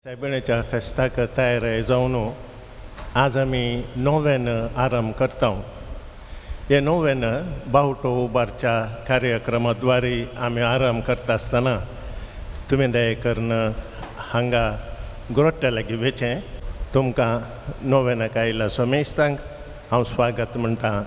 सायबिणीच्या फेस्ताक तयार जावन आज आमी नोवेन आरंभ करता. हे नोवेन बावटो उबारच्या कार्यक्रमाद्वारे आमी आरंभ करता आसतना तुमी दया करून हांगा ग्रोट्या लागीं वेचें. तुमकां नोवेनाक आयिल्ल्या सोमेस्तांक हांव स्वागत म्हणटा.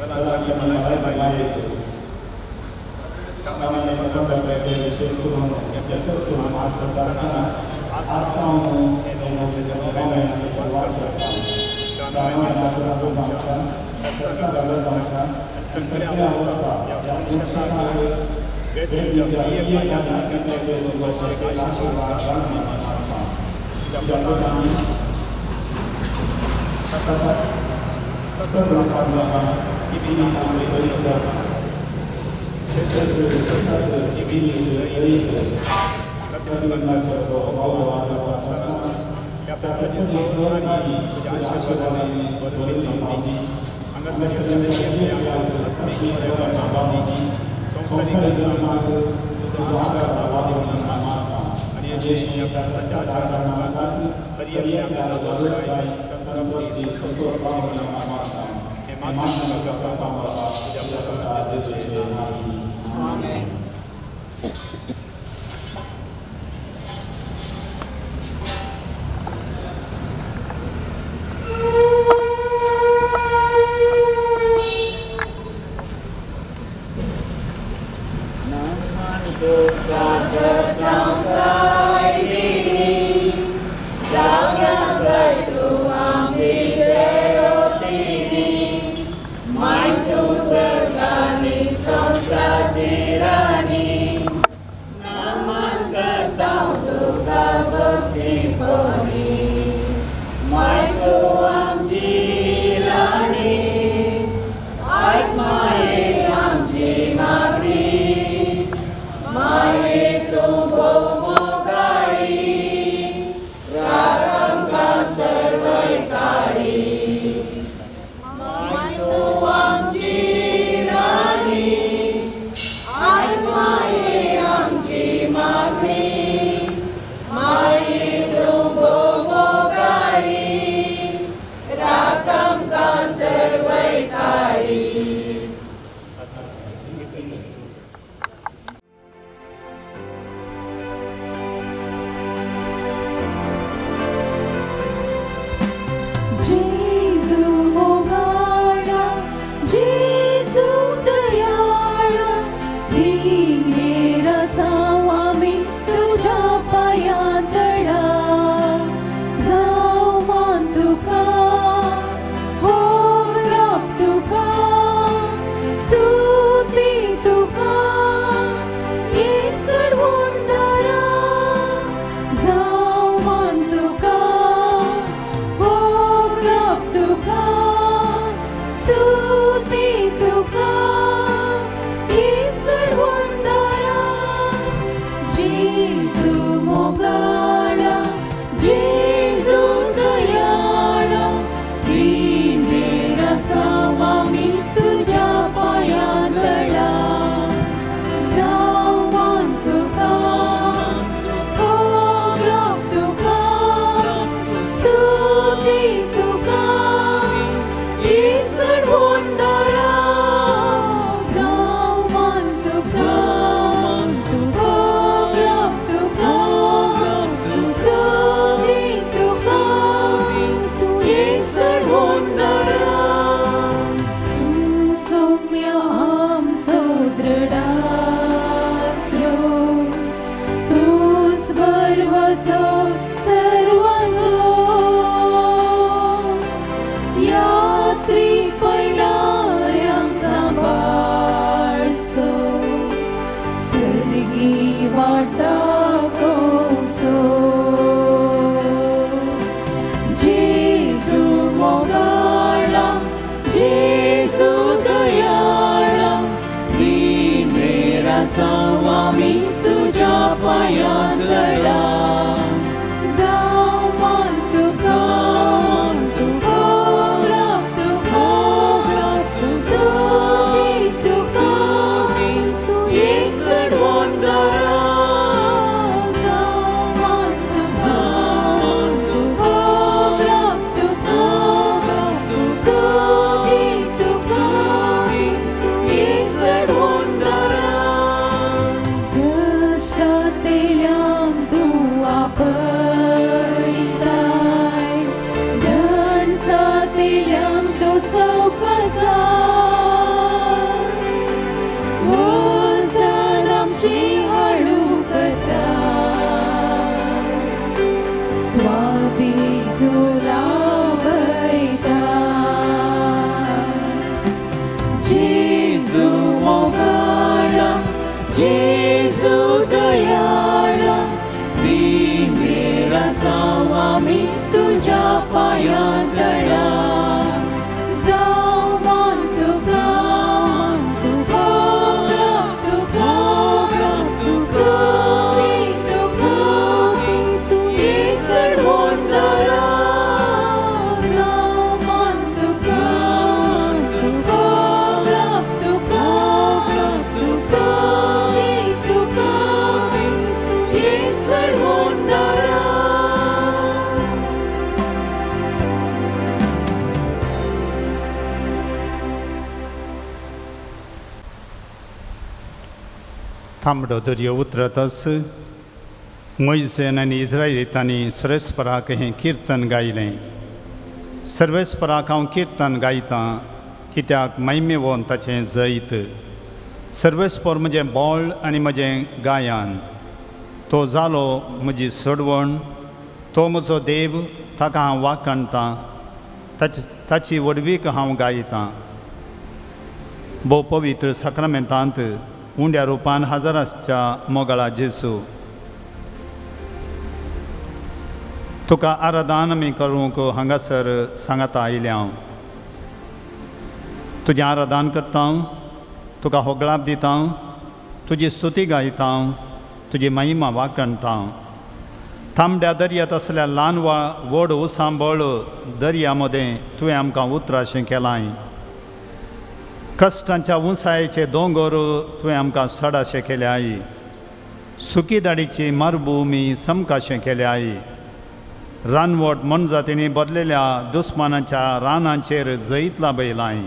Thank you. जेजू मोगाळा, जेजू दयाळा, दी मेरा आमी तुझ्या पांयां तळा. जावं मन तुका, होगडाप तुका, स्तुती तुका, येसडवणदारा. जावं मन तुका, होगडाप तुका, स्तुती तुका, येसडवणदारा. तांबडो दर्यो उतरतच मोयसेन आनी इस्रायलितांनी सर्वेस्पराक हें किर्तन गायलें. सर्वेस्पराक हांव किर्तन गायतां, कित्याक महिमेवोन ताचें जैत. सर्वेस्पर म्हजें बळ आनी म्हजें गायन, तो जालो म्हजी सोडवण, तो म्हजो देव, ताका हांव वाखाणतां, ताची व्हडवीक हांव गायतां. भोव पवित्र साक्रामेंतांत उंड्या रुपान हजर आसच्या मोगाळा जेसू, तुका आराधन आमी करूंक हांगासर सांगाता आयल्या हांव. तुजें आराधन करता, तुका होगळाप दिता, तुजी स्तुती गायता, तुजी महिमा वाखाणता. तांबड्या दर्यांत आसल्या ल्हान वा व्हड उसांबळ दर्या मदें तुवें आमकां उतराशें केलां. कश्टांच्या उंचायेचे दोंगर तुवें आमकां सडाशें केल्याय. सुकी दाडीची मरुभुमी समकाशें केल्याय. रानवट मनजातींनी भरलेल्या दुस्मानाच्या रानांचेर जैत लाबयलाय.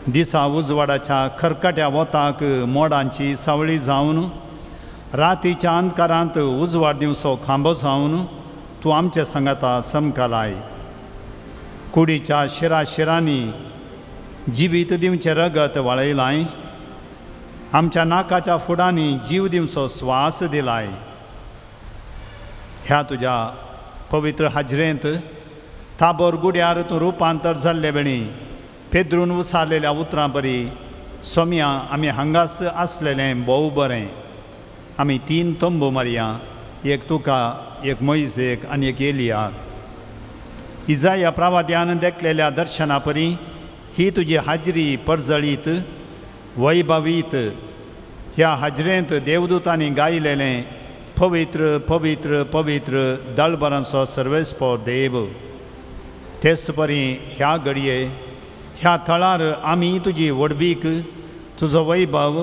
दिसा उजवाडाच्या खरकट्या वताक मोडांची सावळी जावन, रातीच्या अंधकारांत उजवाड दिवचो खांबो जावन तूं आमचे सांगाता समकालाय. कुडीच्या शिरा शिरांनी जिवीत दिवचें रगत वाळयलाय. आमच्या नाकाच्या फुडांनी जीव दिवचो स्वास दिलाय. ह्या तुज्या पवित्र हाजरेंत ताबोर गुड्यार तूं रुपांतर जाल्ले वेळी पेद्रून उसारलेल्या उतरां बरी, सोम्या आमी हांगास आसलेलें भोव बरें. आमी 3 तंबू मारया, एक तुका, एक मोयजेक आनी एक एलियाक. इजाया प्रावाद्यान देखलेल्या दर्शना परी ही तुजी हाजरी परजळीत वैभवीत. ह्या हाजरेंत देवदूतांनी गायलेलें पवित्र पवित्र पवित्र दळबरांचो सर्वेस्पर देव. तेच परी ह्या घडये ह्या थळार आमी तुजी व्हडवीक, तुजो वैभव,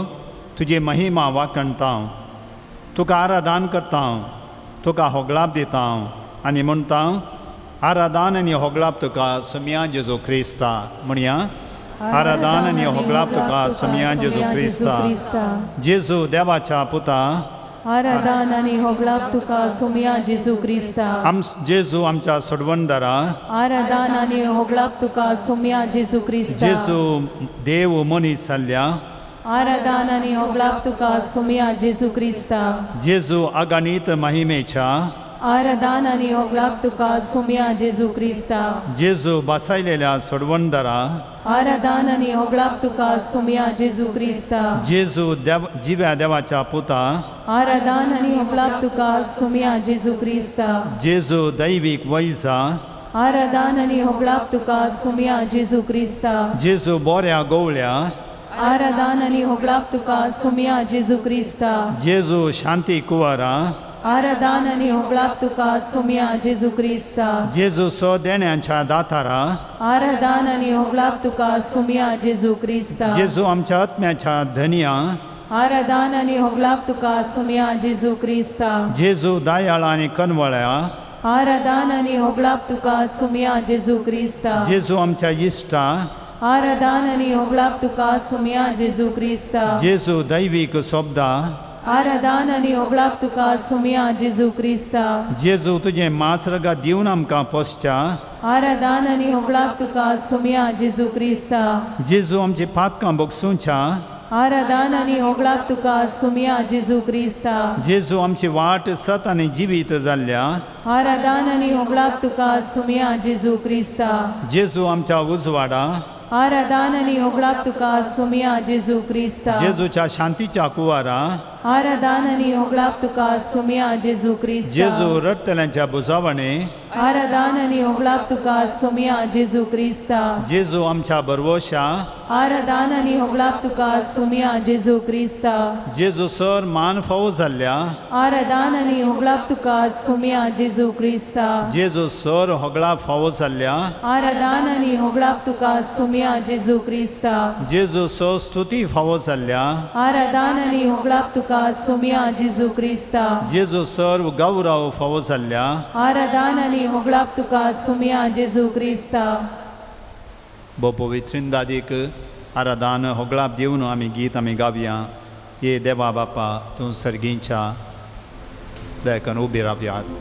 तुजी महिमा वाखाणता. तुका आराधन करता, तुका होगळाप दिता आनी म्हणटा, आराधन आनी होगळाप तुका सोम्या जेजू क्रिस्ता. म्हणया, आराधन आनी होगळाप तुका सोम्या जेजू क्रिस्ता. जेजू देवाच्या पुता, आराधन आनी होगळाप तुका सोम्या जेजू क्रिस्ता. जेजू आमच्या सोडवणदारा, आराधन आनी होगळाप तुका सोम्या जेजू क्रिस्ता. जेजू देव मनीस जाल्ल्या, आराधन आनी होगळाप तुका सोम्या जेजू क्रिस्ता. जेजू अगणीत महिमेच्या, आराधन आनी होगळाप तुका सोम्या जेजू क्रिस्ता. जेजू बसायलेल्या सोडवणदारा, आराधन आनी होगळाप तुका सोम्या जेजू क्रिस्ता. जेजू जिव्या देवाच्या पुता, आराधन आनी होगळाप तुका सोम्या जेजू क्रिस्ता. जेजू दैवीक वैजा, आराधन आनी होगळाप तुका सोम्या जेजू क्रिस्ता. जेजू बोऱ्या गोवळ्या, आराधन आनी होगळाप तुका सोम्या जेजू क्रिस्ता. जेजू शांती कुंवरा, आराधन आनी होगळाप तुका सोम्या जेजू क्रिस्ता. जेजू सो देण्यांच्या दातारा, आराधन आनी होगळाप तुका सोम्या जेजू क्रिस्ता. जेजू आमच्या आत्म्याच्या धनिया, आराधन आनी होगळाप तुका सोम्या जेजू क्रिस्ता. जेजू दयाळा आनी कनवळ्या, आराधन आनी होगळाप तुका सोम्या जेजू क्रिस्ता. जेजू आमच्या इश्टा, आराधन आनी होगळाप तुका सोम्या जेजू क्रिस्ता. जेजू दैवीक शब्दा, आराधन आनी होगळाप तुका सोम्या जेजू क्रिस्ता. जेजू तुजें मांस रगत दिवन आमकां पोसच्या, आराधन आनी होगळाप तुका सोम्या जेजू क्रिस्ता. जेजू आमची पातकां भोगसुच्या, आराधन आनी होगळाप तुका सोम्या जेजू क्रिस्ता. जेजू आमची वाट सत आनी जिवीत जाल्ल्या, आराधन आनी होगळाप तुका सोम्या जेजू क्रिस्ता. जेजू आमच्या उजवाडा, आराधन आनी होगळाप तुका सोमया जेजू क्रिस्ता। जेजूच्या शांतीच्या कुवारा आराधन आनी होगळाप तुका सोमया जेजू क्रिस्ता। जेजू रडटल्यांच्या बुजावणे आराधन आनी होगळाप तुका सोमया जेजू क्रिस्ता। जेजू आमच्या बरवशा आराधन आनी होगळाप तुका सोमया जेजू क्रिस्ता। जेजू सर मान फावो जाल्ल्या आराधन आनी होगळाप तुका सोमया जेजू क्रिस्ता। जेजू सर होगळाप फावो जाल्ल्या आराधन आनी होगळाप तुका सोमया जेजू क्रिस्ता। जेजू सर स्तुती फावो जाल्ल्या आराधन आनी होगळाप तुका सोमया जेजू क्रिस्ता। जेजू सर गौरव फावो जाल्ल्या आराधन आनी होगळाप तुका सोमया जेजू क्रिस्ता। भोव त्रिंदादीक आराधन होगळाप दिवन आमी गीत आमी गावया। ये देवा बापा तूं सर्गींच्या दयाकन उबी रावयात।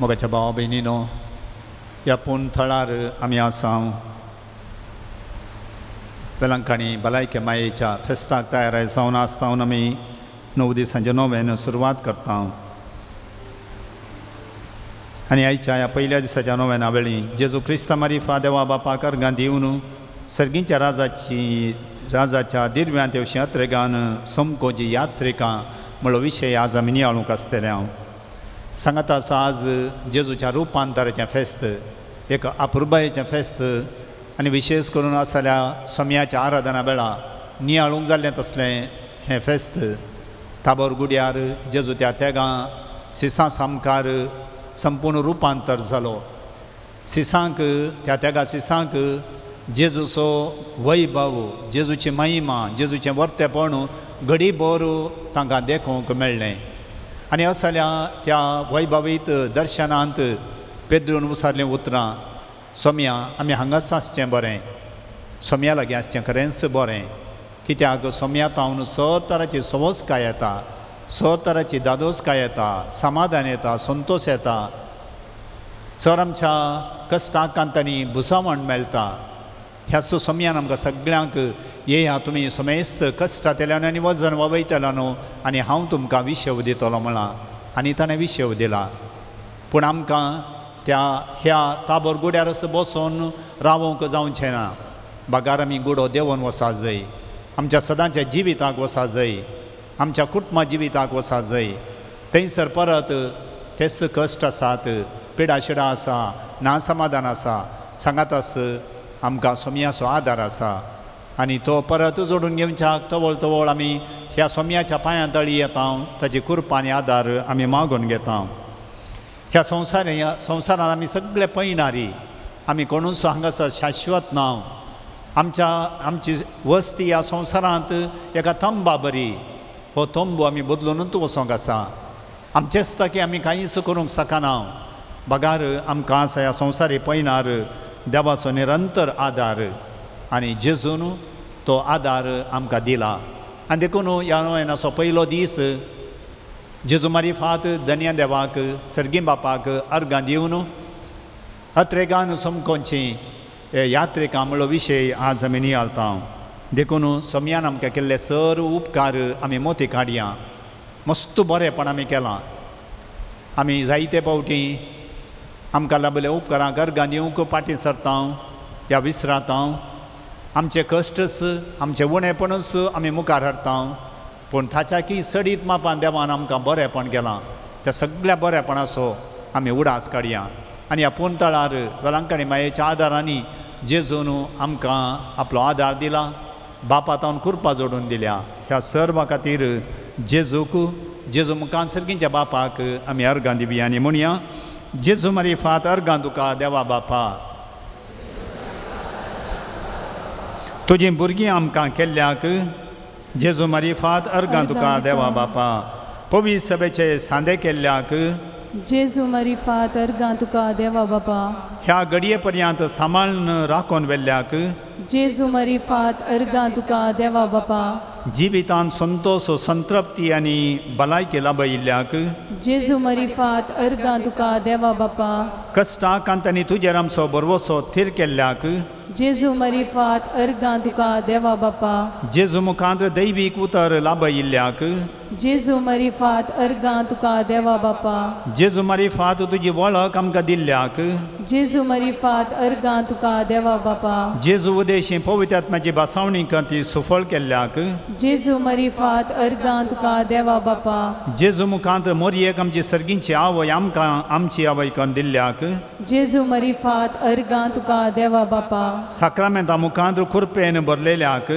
मोगाच्या भावा भयणीनो, ह्या पूण थळार आमी आसा वेलंकाणी भलायके मायेच्या फेस्ताक तयार जावन आसता आमी 9 दिसांचे नोवेन सुरवात करता। आनी आयच्या ह्या पयल्या दिसाच्या नोवेना वेळी जेजू क्रिस्ता मारिफा देवा बापा अर्गां दिवन सर्गींच्या राजाची राजाच्या दिर्व्यांत येवशी अत्रेगान सोमकोजी यात्रिकां म्हणलो विशय आज आमी नियाळूंक आसतले. हांव सांगात आसा आज जेजूच्या रुपांतराचें फेस्त, एक अपुरबायेचें फेस्त आनी विशेश करून आसल्या सोम्याच्या आराधना वेळा नियाळूंक जाल्लें तसलें हें फेस्त. ताबोर गुड्यार जेजू त्या तेगां सिसां सामकार संपूर्ण रुपांतर जालो. सिसांक त्या तेगा सिसांक जेजूचो वैभव, जेजूची महिमा, जेजूचें वर्तेपण घडी भर तांकां देखूंक मेळ्ळें. आनी असल्या त्या वैभवीत दर्शनांत पेद्रून उसारलीं उतरां, सोम्या आमी हांगाच आसचें बरें, सोम्या लागीं आसचें खरेंच बरें, कित्याक सोम्या तावन सर तराची सवसकाय येता, सर तराची दादोसकाय येता, समाधान येता, संतोश येता, सर आमच्या कश्टाकांतांनी भुसावण मेळटा. ह्या सोम्यान आमकां सगळ्यांक येया तुमी समेस्त कश्टांतल्यान आनी वजन वयतलो न्हू आनी हांव तुमकां विशेव दितलो म्हळां आनी ताणें विशेव दिला. पूण आमकां त्या ह्या ताबोर गुड्यार असो बसून रावोंक जावचें ना, बागार आमी गुडो देंवोन वसा जाय, आमच्या सदांच्या जिविताक वसा जाय, आमच्या कुटुंबा जिविताक वसा जाय. थंयसर परत तेच कश्ट आसात, पिडाशिडा आसा, ना समाधान आसा. सांगात आस आमकां सोम्याचो आदार आसा आनी तो परत जोडून घेवच्याक तवळ तवळ आमी ह्या सोम्याच्या पांयां तळी येता, ताची कृपा आनी आदार आमी मागून घेता. ह्या संवसारांत आमी सगळे पयणारी, आमी कोणूच हांगासर शाश्वत ना. आमच्या आमची वस्ती ह्या संवसारांत एका तंबा बरी, हो तंबू आमी बदलूनच वचोंक आसा. आमचेच ताकी आमी कांयच करूंक शकना, बगार आमकां आसा ह्या संवसारी पयणार देवाचो निरंतर आदार आनी जेजून तो आदार आमकां दिला. आनी देखून ह्या नोवेनाचो पयलो दीस जेजू मारिफात धन्या देवाक सर्गी बापाक अर्गां दिवन अत्रेगान समकोनची यात्रिका म्हणलो विशय आज आमी नियाळता. देखून सोम्यान आमकां केल्ले सर उपकार आमी मोती काडया. मस्त बरेंपण आमी केलां. आमी जायते फावटी आमकां लाभले उपकारांक अर्गां दिवंक फाटीं सरता या विसराता, आमचे कश्टच आमचें उणेपणूच आमी मुखार हाडटा. पूण ताच्याकी चडीत मापान देवान आमकां बरेंपण केलां, त्या सगळ्या बरेपणाचो आमी उडास काडया. आनी ह्या पुनतळार वेलांकणी मायेच्या आदारांनी जेजून आमकां आपलो आदार दिला, बापा तावन कृपा जोडून दिल्या. ह्या सर्वा खातीर जेजूक जेजू मुखान सर्गींच्या बापाक आमी अर्गां दिवया आनी म्हणया, जेजू मारिफात अर्गां तुका देवा बापा, तुजीं भुरगीं आमकां केल्ल्याक. जेजू मारिफात अर्गां तुका देवा बापा, पवित्र सभेचे सांदे केल्ल्याक. जेजू मारिफात अर्गां तुका देवा बापा, ह्या घडये पर्यंत सांबाळून राखून व्हेल्ल्याक. जेजू मारिफात अर्गां तुका देवा बापा, जिवितान संतोष संतृप्ती आनी भलायकी लाभयिल्ल्याक. जेजू मारिफात अर्गां तुका देवा बापा, कश्टाकांत आनी तुजेर आमचो भरवसो थीर केल्ल्याक. जेजू मारिफात अर्गां तुका देवा बापा, जेजू मुखांत दैवीक उतर लाभयिल्ल्याक. जेजू मारिफात अर्गां तुका देवा बापा, जेजू मारिफात तुजी वळख आमकां दिल्ल्याक. जेजू मारिफात अर्गां तुका देवा बापा, जेजू उदेशी पवित्र आत्म्याची भासावणी ती सुफळ केल्ल्याक. जेजू मारिफात अर्गां तुका देवा बापा, जेजू मुखांत मोरयेक आमची सर्गींची आवय आमकां आमची आवय करून दिल्ल्याक. जेजू मारिफात अर्गां तुका देवा बापा, साक्रामेंता मुखांत कृपेन भरलेल्याक.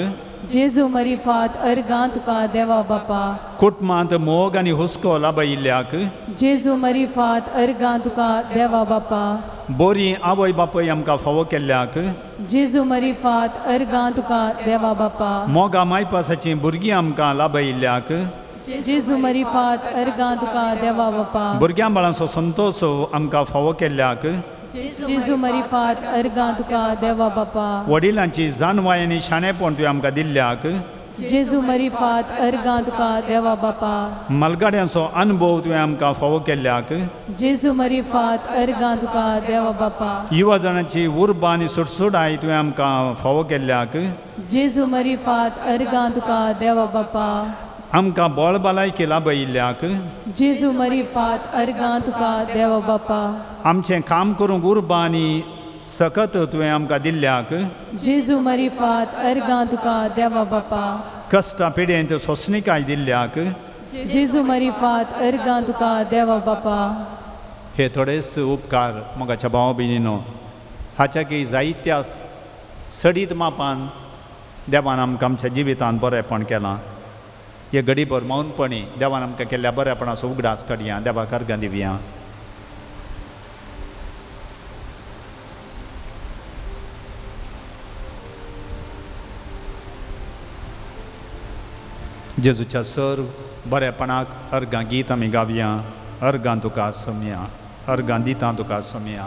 जेजू मारिफात अर्गां तुका देवा बापा, कुटुंबांत मोग आनी हुस्को लाभयिल्ल्याक. जेजू मारिफात अर्गां तुका देवा बापा, बोरी आवय बापूय आमकां फावो केल्ल्याक. जेजू मारिफात अर्गां तुका देवा बापा, मोगा मायपासाचीं भुरगीं आमकां लाभयिल्ल्याक. जेजू मारिफात अर्गां तुका देवा बापा, भुरग्यां बाळांचो संतोश आमकां फावो केल्ल्याक. जेजू मारिफात अर्गां तुका देवा बापा, वडिलांची जाणवाय आनी शाणेपण तुवें आमकां दिल्ल्याक. जेजू मारिफात अर्गां तुका देवा बापा, मालगाड्यांचो अनुभव तुवें आमकां फावो केल्ल्याक. जेजू मारिफात अर्गां तुका देवा बापा, युवा जाणांची उर्बा आनी सुटसुटाय तुवें आमकां फावो केल्ल्याक. जेजू मारिफात अर्गां तुका देवा बापा, आमकां बळ भलायकी लाभयिल्ल्याक. जेजू मारिफात अर्गां तुका देवा बापा, आमचें काम करूंक उर्बा आनी सकत तुवें आमकां दिल्ल्याक. जेजू मारिफात अर्गां तुका देवा बापा, कश्टां पिडेंत सोंसणीकाय दिल्ल्याक. जेजू मरिफात अर्गां तुका देवा बापा। हे थोडेच उपकार मोगाच्या भाव भयणीनो हाच्या की जायत्या सडीत मापान देवान आमकां आमच्या जिवितांत बरेपण केलां। हे घडीभर मौनपणी देवान आमकां केल्ल्या बरेपणाचो उगडास काडया, देवाक अर्गां दिवया। जेजूच्या सर बरेपणाक अर्गां गीत आमी गावया। अर्गां तुका सोमया, अर्गां दिता तुका सोमया।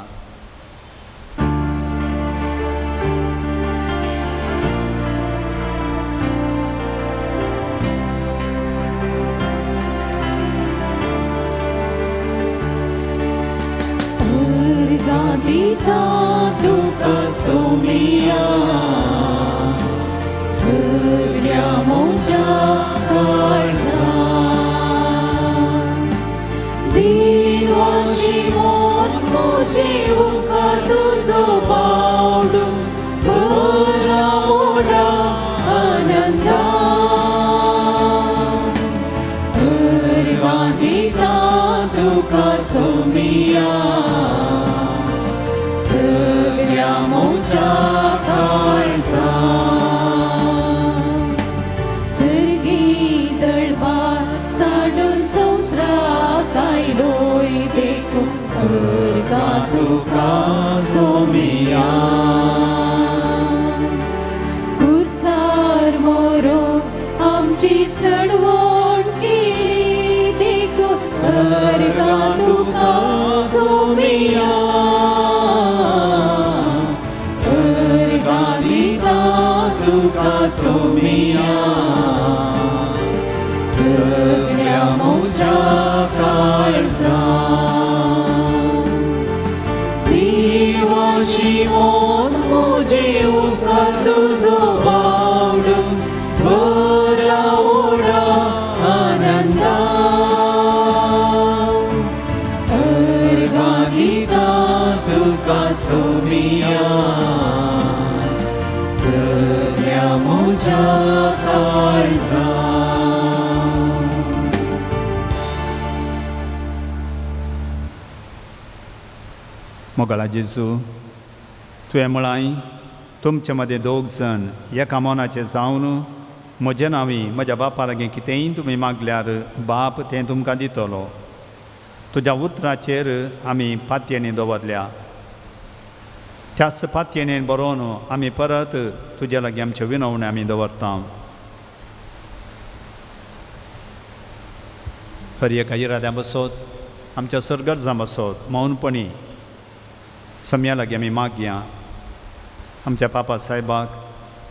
अर्गां दिता तुका सोमया सगळ्या म्हज्या काळजान दिनवाशी म्हजे उपकार तुजो पावडू भरला मोडा आनंदान। अर्गां दिता तुका सोमया सगळ्या म्हज्या काळजान। सर्गी दळबार साडून संवसाराक आयलोय देखून अर्गां तुका सोमया। कुर्सार मोरोन आमची सडवण केली देखून अर्गां तुका सोमया। अर्गां दिता तुका सोमया सगळ्या म्हज्या काळजान। दिनवाशी म्हजे उपकार तुजो बावडू भरला ओडा आनंदान। अर्गां दिता तुका सोमया सगळ्या म्हज्या काळजान। मोगाळा जेजू, तुवें म्हळां तुमचे मदें दोग जाण एका मनाचें जावन म्हज्या नांवी म्हज्या बापा लागीं कितेंय तुमी मागल्यार बाप तें तुमकां दितलो। तुज्या उतराचेर आमी पातयेणी दवरल्या, त्याच पातयेणेन बरोवन आमी परत तुज्या लागीं आमच्यो विनवण्यो आमी दवरता। हर एका इराद्या बसोत आमच्या सरगर्जां बसोत मौनपणी सम्या लागीं आमी मागया। आमच्या पापा साहेबाक,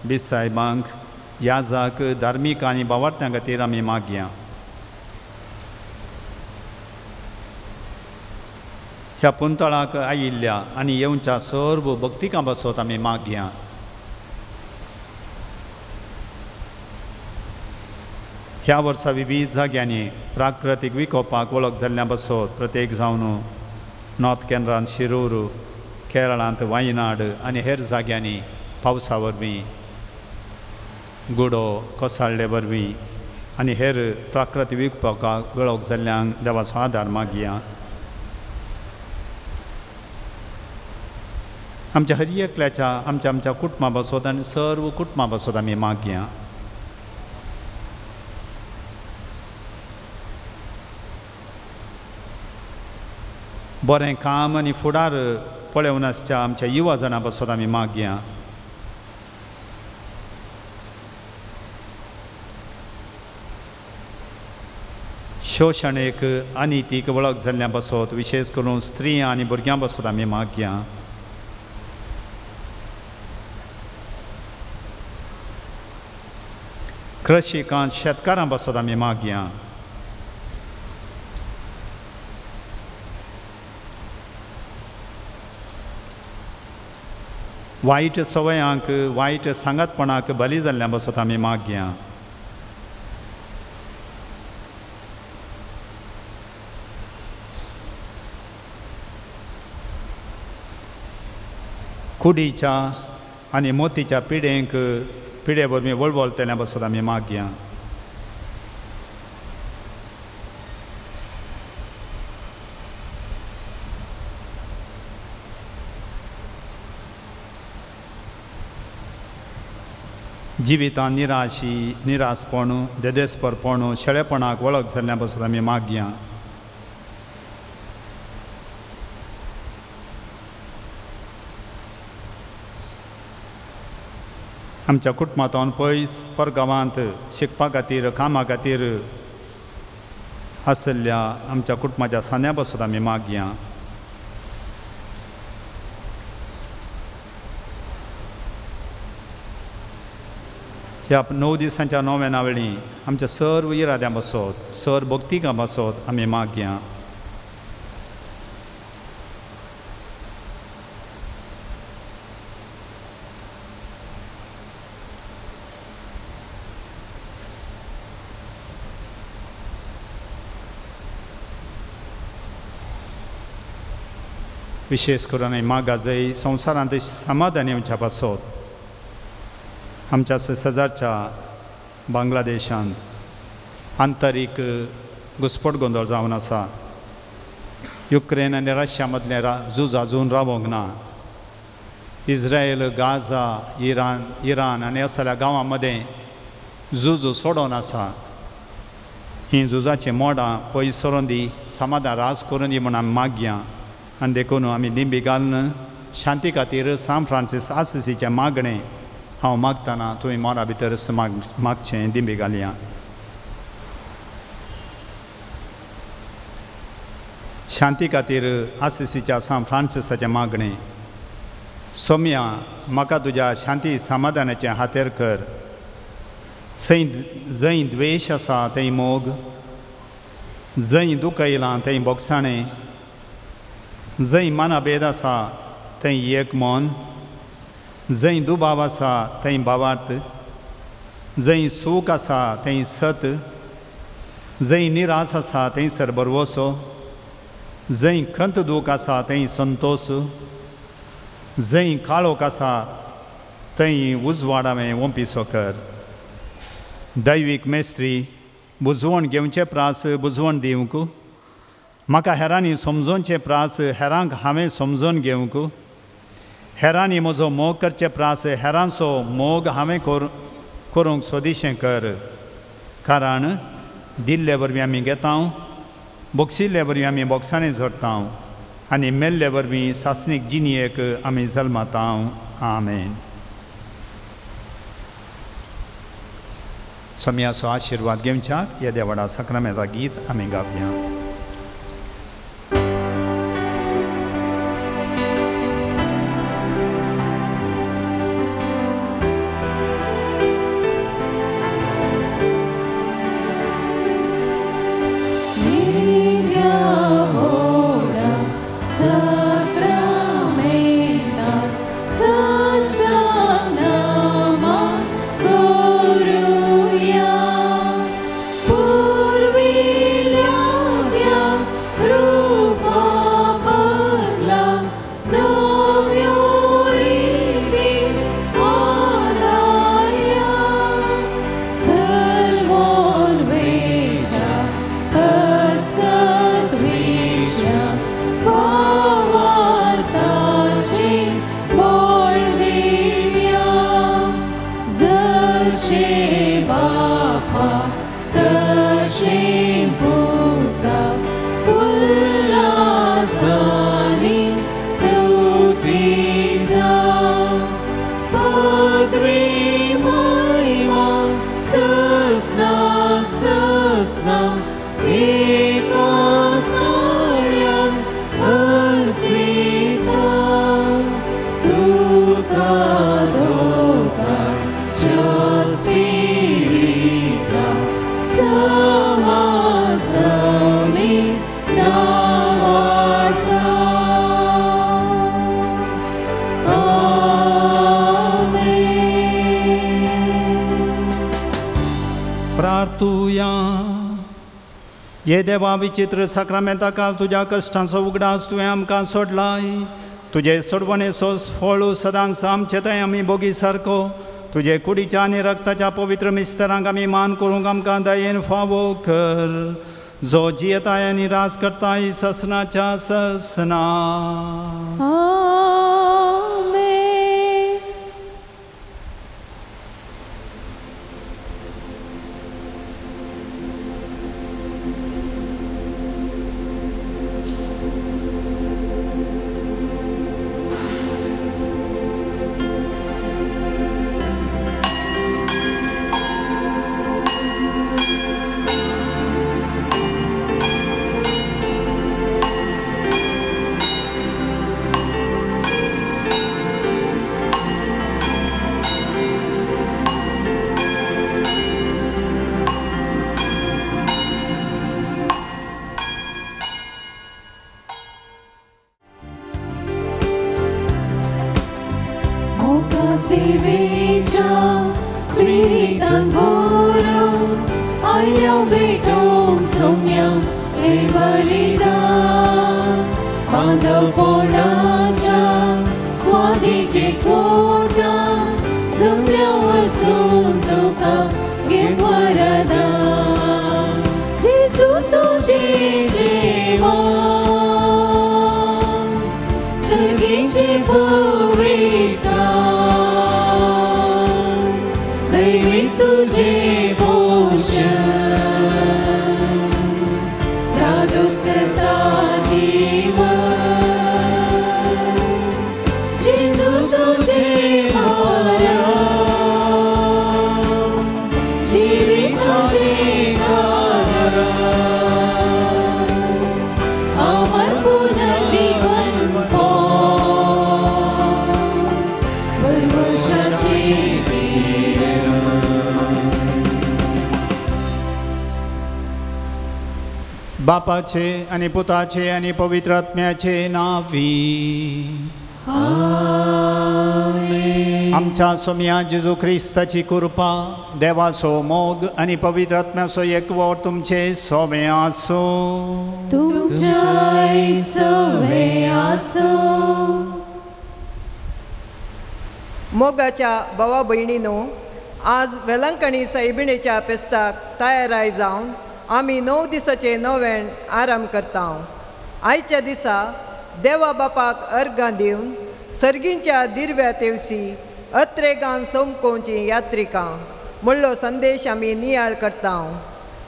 बीस साहेबांक, याजाक, धार्मीक आनी बावार्थ्यां खातीर आमी मागया। ह्या पुंतळाक आयिल्ल्या आनी येवच्या सर्व भक्तिकां बसोत आमी मागया। ह्या वर्सा विविध जाग्यांनी प्राकृतीक विकोपाक वळख जाल्ल्या बसोत प्रत्येक जावन नॉर्थ केनरांत शिरूर, केरळांत वायनाड आनी हेर जाग्यांनी पावसा वरवीं, गुडो कोसळ्ळे वरवीं आनी हेर प्राकृतीक विकोपाक वळख जाल्ल्यांक देवाचो आदार मागया। आमच्या हर एकल्याच्या आमच्या आमच्या कुटुंबा बसोत आनी सर्व कुटुंबा बसोत आमी मागया। बरें काम आनी फुडार पळोवन आसच्या आमच्या युवा जाणां बसोत आमी मागया। शोशण एक अनितीक वळख जाल्ल्या बसोत विशेष करून स्त्री आनी भुरग्यां बसोत आमी मागया। कृषिकांत शेतकारां बसोत आमी मागया। वायट सवयांक वायट सांगातपणाक बली जाल्ल्या बसोत आमी मागया। कुडीच्या आनी मोतीच्या पिडेंक पिडे वरवीं वळवळटल्या बसोत आमी मागया। जिवितान निराशी, निरासपण, देदेस्परपण, शेळेपणाक वळख जाल्ल्या पासून आमी मागया. आमच्या कुटुंबांतून पयस परगांवांत शिकपा खातीर, कामा खातीर आशिल्ल्या आमच्या कुटुंबाच्या सान्या पासून आमी मागया. ह्या 9 दिसांच्या नोवेना वेळी आमच्या सर्व इराद्यां बसत, सर्व भक्तिकां बसत आमी मागया. विशेष करून आमी मागा जय संवसारांत समाधान येवच्या पासत आमच्या शेजारच्या बांगलादेशांत आंतरीक घुस्पट गोंदळ जावन आसा. युक्रेन आनी रशिया मदलें झूज आजून रावोंक ना. इस्रायल, गाझा, इराण आनी असल्या गांवां मदें झूज सोडोवन आसा. हीं झुजाचीं मोडां पयस सरोन दी, समाधान रास करून दी म्हूण आमी मागया. आनी देखून आमी दिंबी घालून शांती खातीर सान फ्रांसीस आसिसीचें मागणें हांव मागतना तुवें मोरा भितर मागचें दिंबी घालया. शांती खातीर आसिसीच्या सान फ्रांसिसाचें मागणें. सोम्या, म्हाका तुज्या शांती समाधानाचें हातेर कर. जंय द्वेश आसा थंय मोग, जंय दुखयलां थंय बोगसाणें, जंय मनाभेद आसा थंय एक मन, जंय दुबाव आसा थंय भावार्थ, जंय सूख आसा थंय सत, जंय निरास आसा थंयसर भरवसो, जंय खंत दूख आसा थंय संतोश, जंय काळोख आसा थंय उजवाड हांवें ओंपिसो कर. दैवीक मेस्त्री, बुजवण घेवचे प्रास बुजवण दिवंक, म्हाका हेरांनी समजोवचे प्रास हेरांक हांवें समजोवन घेवंक, हेरांनी म्हजो मोग करचे प्रास हेरांचो मोग हांवें करूंक सोदिशें कर. कारण दिल्ले वरवीं आमी घेता, बोगशिल्ले वरवीं आमी बोगसांनी झरता आनी मेल्ले वरवीं सासणीक जिणयेक आमी जल्मता. आमेन. सोम्याचो आशिर्वाद घेवच्याक येद्या व्हडा साक्रामेंता गीत आमी गावया. ये देवा विचित्र साक्रामेंता काल तुज्या कश्टांचो उगडास तुवें आमकां सोडलाय. तुजे सोडवणेचो फळ सदांच आमचे थंय आमी बोगी सारको तुजे कुडीच्या आनी रक्ताच्या पवित्र मिस्तरांक आमी मान करूंक आमकां दयेन फावो कर, जो जियेताय आनी राज करताय ससनाच्या ससना. आमेन. सेवेच्या स्पिरितान भरून आयल्या भेटोवंक सोम्या हें बलिदान बांदवपणाच्या स्वादीक एकवटान जमल्या वचून तुका घे वरदान जेजू तुजें जेवण सर्गीचें पवित्र दैवी तुजें पोशण दादोस करता जीवन जेजू तुजें मरण जिविताचें कारण अमर पुनर्जीवन भरवशाचें किरण. बापाचे आनी पुताचे आनी पवित्र आत्म्याचे नांवी आमच्या सोम्या जेजू क्रिस्ताची कृपा, देवाचो मोग आनी पवित्र आत्म्याचो एकवट तुमचे सोमे आसूं. तुमच्याय सवे आसूं. मोगाच्या भावा भयणीनो, आज वेलंकणी सायबिणीच्या फेस्ताक तयाराय जावन आमी 9 दिसाचे नवेण आराम करता. आयच्या दिसा देवा बापाक अर्घां दिवन सर्गींच्या दिर्व्या तेवसी अत्रेगान सोमकोवची यात्रिकां म्हणलो संदेश आमी नियाळ करता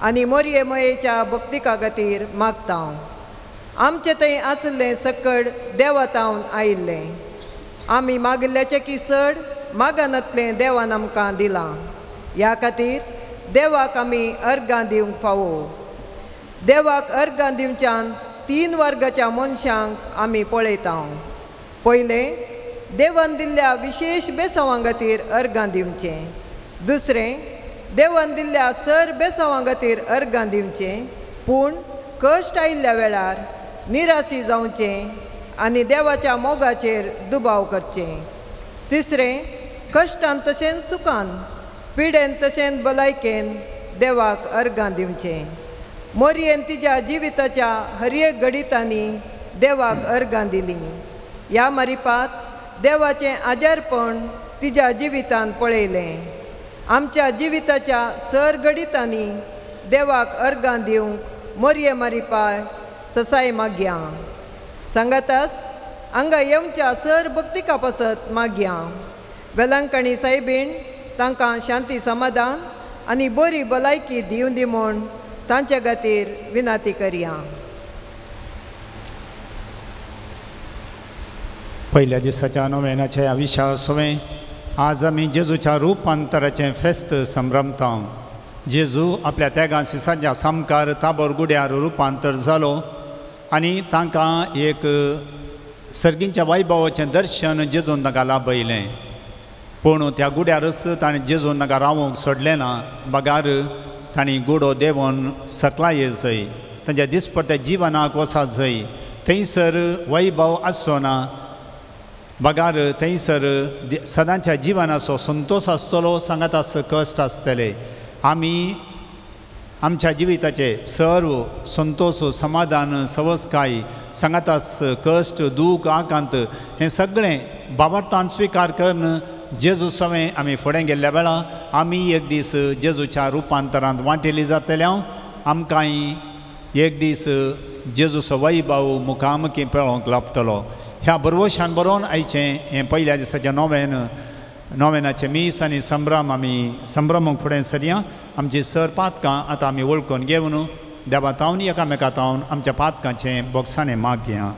आनी मोरये मयेच्या भक्तिका खातीर मागता. आमचे थंय आशिल्लें सकड देवा तावन आयिल्लें. आमी मागिल्ल्याचें की चड मागनातलें देवान आमकां दिलां. ह्या खातीर देवाक आमी अर्घां दिवंक फावो. देवाक अर्घां दिवच्यान 3 वर्गाच्या मनशांक आमी पळयता. पयलें, देवान दिल्ल्या विशेश बेसांवां खातीर अर्घां दिवचें. दुसरें, देवान दिल्ल्या सर बेसांवां खातीर अर्घां दिवचें, पूण कश्ट आयिल्ल्या वेळार निराशी जावचें आनी देवाच्या मोगाचेर दुबाव करचें. तिसरें, कश्टान तशेंच सुखान, पिडेन तशेंच भलायकेन देवाक अर्घां दिवचें. मोरयेन तिज्या जिविताच्या हर एक घडितांनी देवाक अर्घां दिलीं. ह्या मारिपात देवाचें आजारपण तिज्या जिवितान पळयलें. आमच्या जिविताच्या सर घडितांनी देवाक अर्घां दिवंक मोरये मारिपाय ससाय मागया. सांगातास हांगा येवच्या सर भक्तिका पासत मागया. वेलंकणी सायबीण तांकां शांती समाधान आनी बरी भलायकी दिवं दी म्हूण तांच्या खातीर विनंती करया. पयल्या दिसाच्या नोवेनाच्या विशया सवें आज आमी जेजूच्या रुपांतराचें फेस्त संभ्रमता. जेजू आपल्या त्यागान सिसाच्या सामकार ताबोर गुड्यार रुपांतर जालो आनी तांकां एक सर्गींच्या वैभवाचें दर्शन जेजून तांकां लाभयलें. पूण त्या गुड्यारच ताणें जेजून तांकां रावूंक सोडलें ना, बगार तांणी गुडो देंवोन सकलाये जय तांच्या दिसपट्ट्या जिवनाक वचा जय थंयसर वैभव आसचो ना, बगार थंयसर सदांच्या जिवनाचो संतोश आसतलो, सांगात कश्ट आसतले. आमी आमच्या जिविताचे सर्व संतोश, समाधान, सवसकाय, सांगात कश्ट, दूख, आकांत हें सगळें बाबार्थान स्विकार करून जेजू सवें आमी फुडें गेल्ल्या वेळा आमी एक दीस जेजूच्या रुपांतरांत वांटेली जातल्या. आमकांय एक दीस जेजूचो वैभव मुखामुखी पळोवंक लाभतलो. ह्या बरवशान बरोवन आयचें हें पयल्या दिसाचें नोवेन, नोवेनाचें मीस आनी संभ्रम आमी संभ्रमूंक फुडें सरया. आमची सर पातकां आतां आमी वळखून घेवन देवा तावन एकामेका तावन आमच्या पातकांचें बोगसाणें मागया.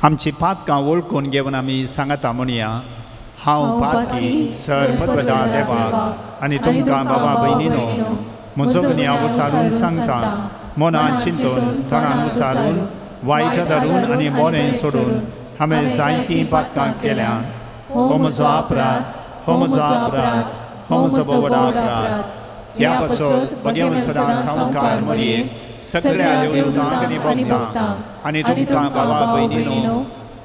आमची पातकां वळखून घेवन आमी सांगता म्हणया, हांव पातकी सर पदवदा देवाक आनी तुमकां बाबा भयणीनो म्हजो गुन्यांव उसारून सांगता. मनान चिंतून, तोंडान उसारून, वायट धरून आनी बरें सोडून हांवें जायतीं पातकां केल्यां. हो म्हजो अपराध, हो म्हजो अपराध, हो म्हजो व्हड अपराध. ह्या पासत बगेवन सदां सावकार मरयेक सगळ्या देवदूतांक आनी भक्तांक आनी तुमकां बाबा भयणीनो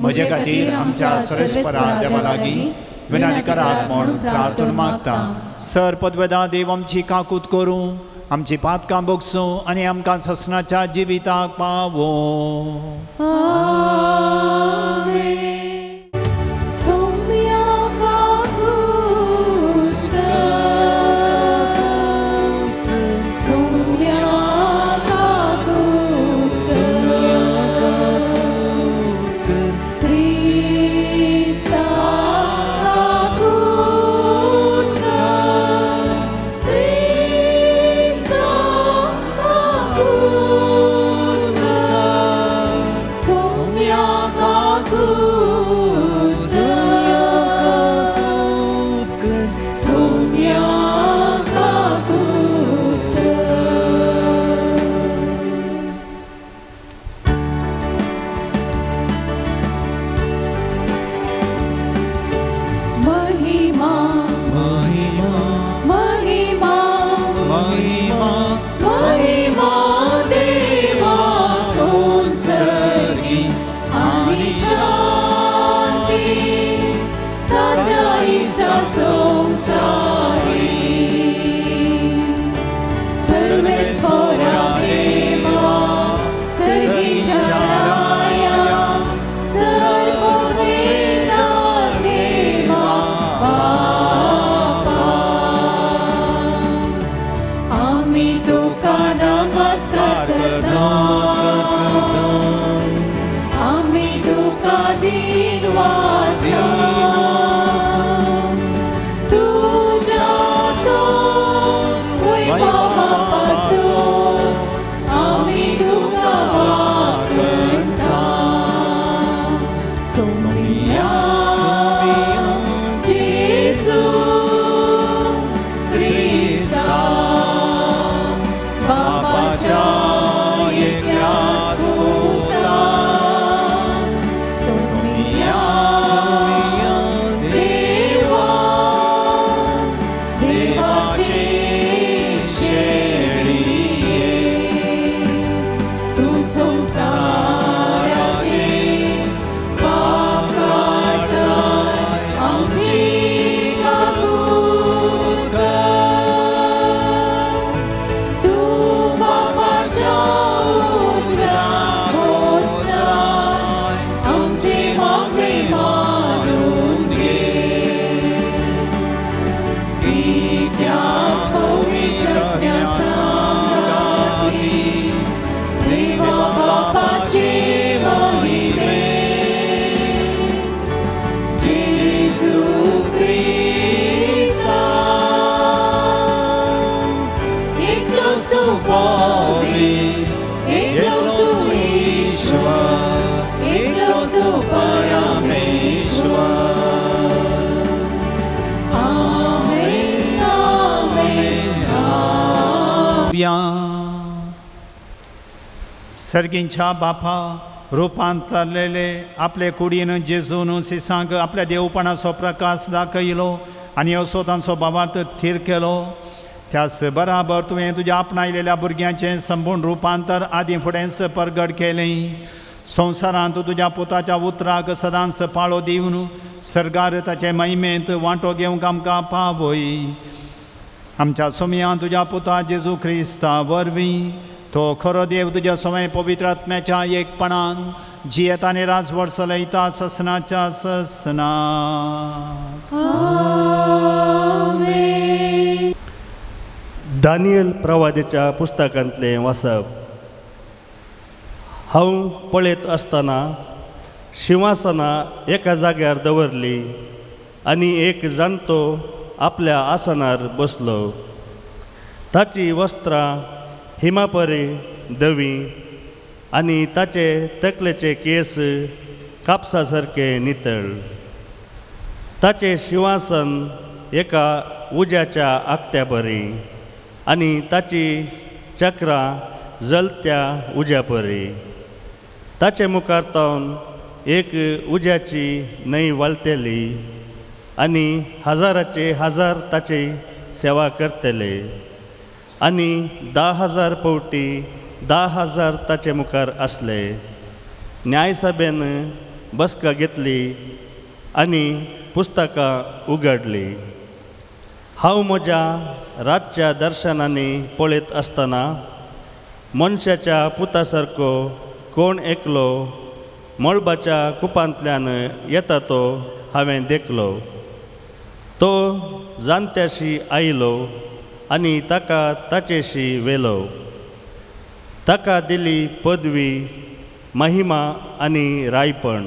म्हजे खातीर आमच्या सर्वेस्परा देवा लागीं विनंती करात म्हूण प्रार्थना मागता. सर पदवेदा देव आमची काकूत करूं, आमची पातकां भोगसूं आनी आमकां ससनाच्या जिविताक पावों. सर्गींच्या बापा रुपांतरलेले आपले कुडीन जेजून सिसांक आपल्या देवपणाचो प्रकाश दाखयलो आनी असो तांचो बाबार्थ थीर केलो. त्याच बराबर तुवें तुज्या आपणायलेल्या भुरग्यांचें संपूर्ण रुपांतर आदी फुडेंच परगट केलें. संवसारांत तुज्या पुताच्या उतराक सदांच पाळो दिवन सर्गार ताचे महिमेंत वांटो घेवंक आमकां पावय. आमच्या सोमयान तुज्या पुता जेजू क्रिस्ता वरवीं तो खरो देव तुज्या समय पवित्र आत्म्याच्या एकपणान जियेता आनी राजवट चलयता ससनाच्या ससना. दानियल प्रवादेच्या पुस्तकांतलें वाचप. हांव पळयत आसतना शिंवासनां एका जाग्यार दवरली आनी एक जाणटो आपल्या आसनार बसलो. ताची वस्त्रां हिमापरी धवी आनी ताचे तकलेचे केस कापसा सारके नितळ. ताचें शिंवासन एका उज्याच्या आकट्या बरी आनी ताची चक्रां जलत्या उज्या परी. ताचे मुखार तावन एक उज्याची न्हंय वालतली आनी हजाराचे हजार ताची सेवा करतले आनी 10,000 पवटी 10,000 ताचे मुखार आसले. न्यायसभेन बसका घेतली आनी पुस्तकां उगडली. हांव म्हज्या रातच्या दर्शनांनी पळयत आसतना मनशाच्या पुता सारको कोण एकलो मळबाच्या कुपांतल्यान येता तो हांवें देखलो. तो जाणट्याशी आयलो आनी ताका ताचेशी व्हेलो. ताका दिली पदवी, महिमा आनी रायपण.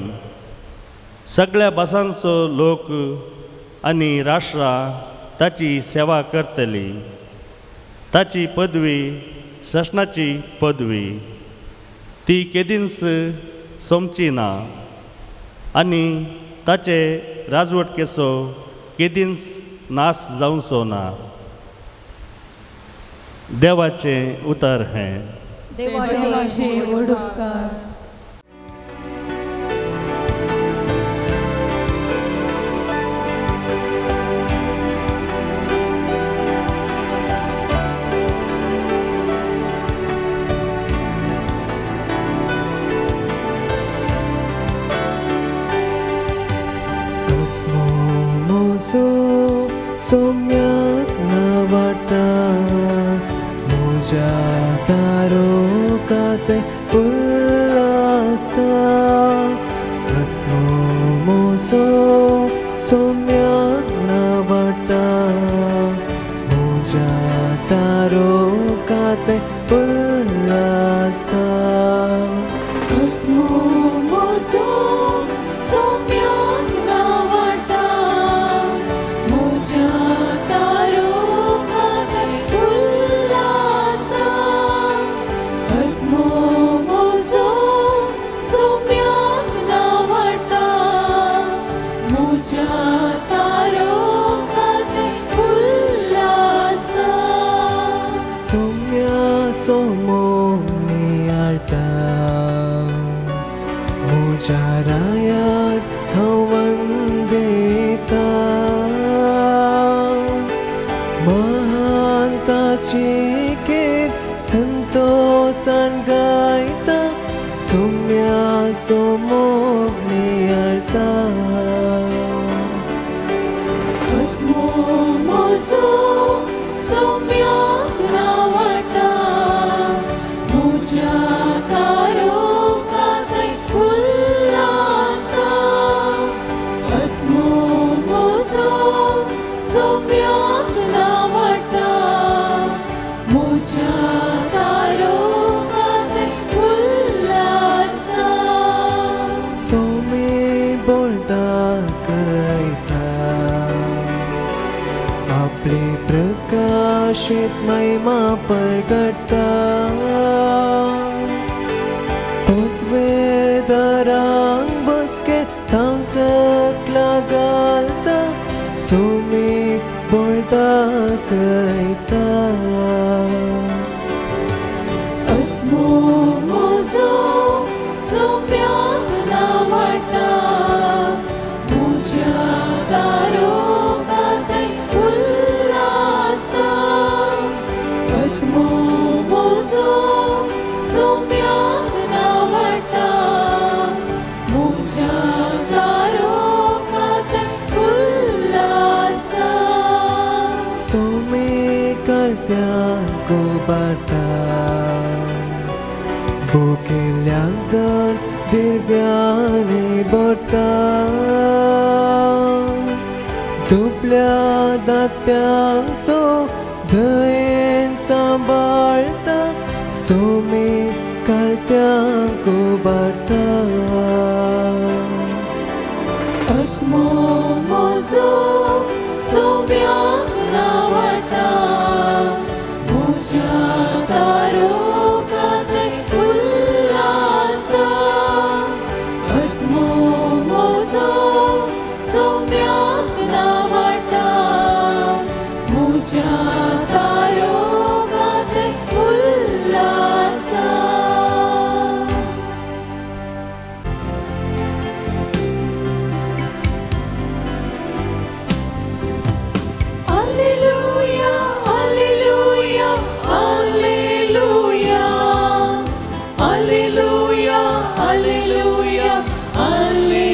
सगळ्या भासांचो लोक आनी राष्ट्रां ताची सेवा करतली. ताची पदवी सशनाची पदवी, ती केदींच सोंपची ना आनी ताचे राजवटकेचो केदींच नाश जावचो ना. देवाचें उतर हें. देवाचे व्हड उपकार. सोम्याक नावाडता म्हज्या तारोकांत उल्लासता. आत्मो म्हजो सोम्याक नावाडता म्हज्या तारोकांत उल्लासता. आत्मो म्हजो सोम्याक नावाडता म्हज्या तारोकांत उल्लासता. आत्मो म्हजो सोम्याक नावाडता म्हज्या तारोकांत उल्लासता. सोम्या सोमो नियाळता म्हज्या रायाक हांव वंदिता. महान ताची कीर्त संतोसान गायता. सोम्या सोमोक नियाळता. आत्मो म्हजो सोम्याक नावाडता म्हज्या तारोकांत उल्लासता. आत्मो म्हजो सोम्याक नावाडता म्हज्या तारोकांत उल्लासता. सोमी बोलता कयता आपली प्रकाशीत महिमा परगटता. पदवेदारांक बसके थांबसकला घालता. सोमी बोलता कयता. आत्मो म्हजो सोम्याक नावाडता म्हज्या तारोकांत उल्लासता. आत्मो म्हजो सोम्याक नावाडता म्हज्या तारोकांत उल्लासता. सोमी कळत्यांक उबारता भुकेल्ल्यांक तर दिव्यांनी भरता. दुबल्या धाकट्यांक तो दयेन सांबाळता. सोमी कळत्यांक उबारता. आत्मो म्हजो सोम्याक नावाडता म्हज्या तारोकांत उल्लासता. आत्मो म्हजो सोम्याक नावाडता म्हज्या तारोकांत उल्लासता. Alleluia, alleluia, alleluia. Alleluia, alleluia, alleluia.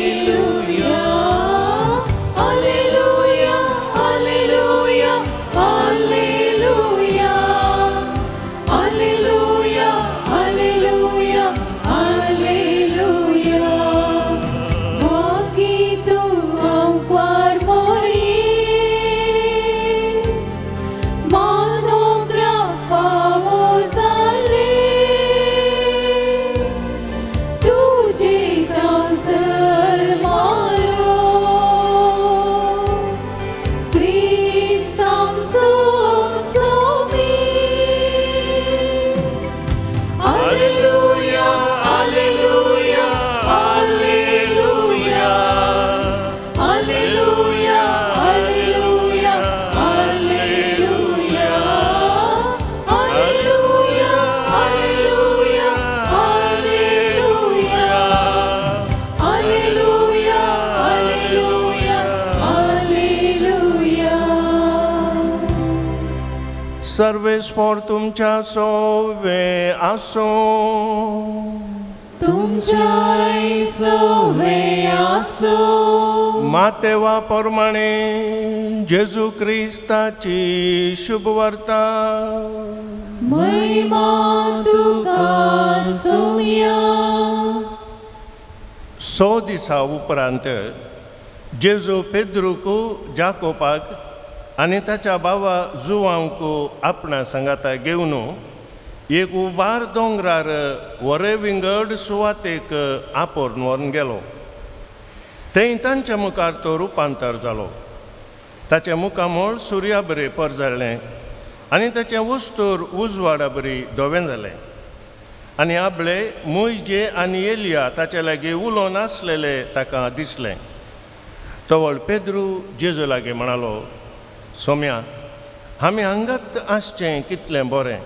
सर्वेस्पोर तुमच्या सोवे आसूं. तुमच्याय सोवे आसूं. मातेवा प्रमाणे जेजू क्रिस्ताची शुभवार्ता. महिमा तुका सोम्या. 100 दिसा उपरांत जेजू पेद्रूक जाकोबाक आनी ताच्या बाबा जुवांक आपणा सांगाता घेवन एक उबार दोंगरार वरे विंगड सुवातेक आपोवन व्हरून गेलो. थंय तांच्या मुखार तो रुपांतर जालो. ताचें मुखामळ सुर्या बरी परजळ्ळें आनी ताचें वस्तूर उजवाडा बरी धवें जालें. आनी आपले मोयजे आनी एलिया ताचे लागीं उलोवन आसलेले ताका दिसलें. तवळ पेद्रू जेजू लागीं म्हणालो, सोम्या, आमी हांगात आसचें कितलें बरें.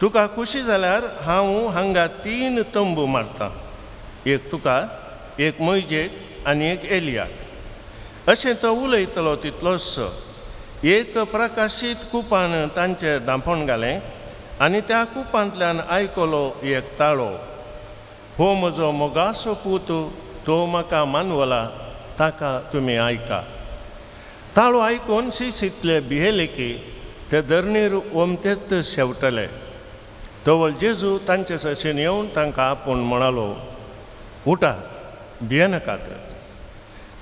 तुका खुशी जाल्यार हांव हांगा 3 तंबू मारतां, एक तुका, एक मोयजेक आनी एक एलियाक. अशें तो उलयतलो तितलोच एक प्रकाशीत कुपान तांचेर धांपण घालें आनी त्या कुपांतल्यान आयकलो एक ताळो, हो म्हजो मोगासो पूत, तो म्हाका मानवला, ताका तुमी आयका. ताळो आयकून शिसितले भियेले की ते धरणीर ओमतेच शेवटले. तवळ जेजू तांचे सशेन येवन तांकां आपोवन म्हणालो, उठा, भियेनाकात.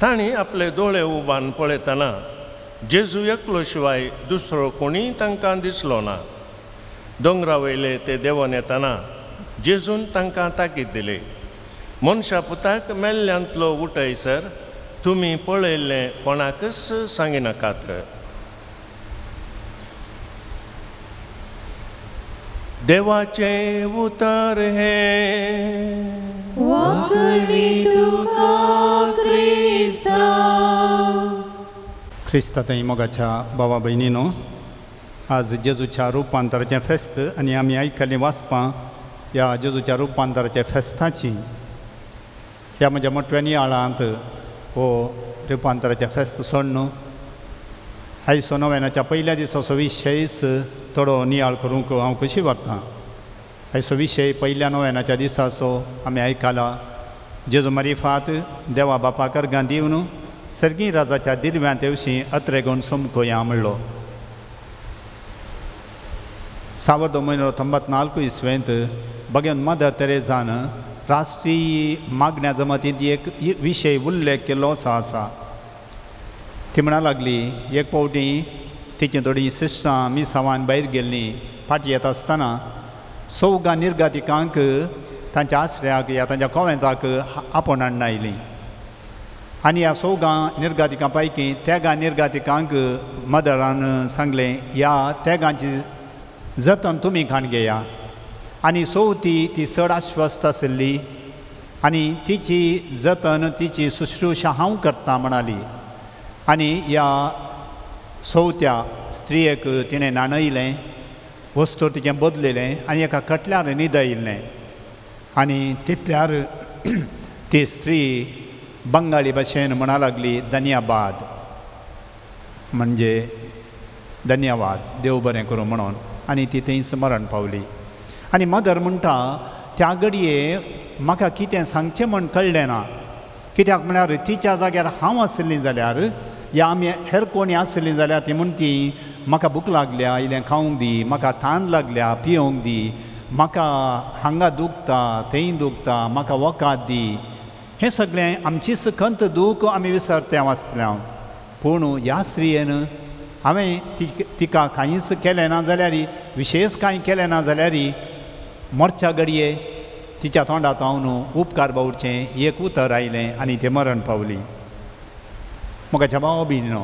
तांणी आपले दोळे उबान पळयतना जेजू एकलो शिवाय दुसरो कोणीय तांकां दिसलो ना. दोंगरा वयले ते देंवन येतना जेजून तांकां ताकीद दिली, मनशा पुताक मेल्ल्यांतलो उठयसर तुमी पळयल्लें कोणाकच सांगिनाकात. देवाचें उतर हें. वाकडी तुका क्रिस्ता. क्रिस्ता थंय मोगाच्या बाबा भयणीनो, आज जेजूच्या रुपांतराचें फेस्त आनी आमी आयकल्लीं वाचपां ह्या जेजूच्या रुपांतराच्या फेस्ताची. ह्या म्हज्या मोटव्या नियाळांत हो रुपांतराचें फेस्त सोडून आयचो नव्यानाच्या पयल्या दिसाचो विशयच थोडो नियाळ करूंक हांव खोशी वाडटां. आयचो विशय पयल्या नव्यानाच्या दिसाचो आमी आयकला, जेजू मारिफात देवा बापाक अर्गां दिवन सर्गी राजाच्या दिर्व्यां तेवशी अत्रेगोन सोमकोया म्हणलो. सावर्दो म्हयनो 94 इसवेंत बगेन मदर तेरेजान राष्ट्रीय मागण्या जमातींत एक विशय उल्लेख केल्लो असो आसा. ती म्हणा लागली, एक फावटी तिची थोडीं सिस्टां मिसांवान भायर गेल्लीं. फाटीं येता आसतना चौगां निर्गातिकांक तांच्या आसऱ्याक या तांच्या कोवेंताक आपोवन हाडून आयलीं. आनी ह्या चौगां निर्गातिकां पैकी तेगां निर्गातिकांक मदरान सांगलें, ह्या तेगांची जतन तुमी खाण घेया. आनी चवथी ती चड आश्वस्त आशिल्ली आनी तिची जतन तिची शुश्रूषा हांव करता म्हणाली. आनी ह्या चवथ्या स्त्रियेक तिणें न्हाणयलें, वस्तू तिचें बदलिलें आनी एका कटल्यार न्हिदयिल्लें. आनी तितल्यार ती स्त्री बंगाली भाशेन म्हणा लागली, धन्यवाद, म्हणजे धन्यवाद, देव बरें करूं म्हणून. आनी ती थंयच मरण पावली. आनी मदर म्हणटा, त्या घडये म्हाका कितें सांगचें म्हण कळ्ळें ना, कित्याक म्हळ्यार तिच्या जाग्यार हांव आशिल्लीं जाल्यार या आमी हेर कोणी आशिल्लीं जाल्यार ती म्हणटी म्हाका भूक लागल्या, इल्लें खावंक दी, म्हाका तान लागल्या, पियोंक दी, म्हाका हांगा दुखता थंय दुखता, म्हाका वखद दी. हें सगळें आमचीच खंत दूख आमी विसरते आसले. पूण ह्या स्त्रियेन हांवें तिका कांयच केलें ना जाल्यार, विशेश कांय केलें ना जाल्यार मरच्या घडये तिच्या तोंडांत हांव उपकार बावडचें एक उतर आयलें आनी तें मरण पावली. म्हाका भाव भयणीनो,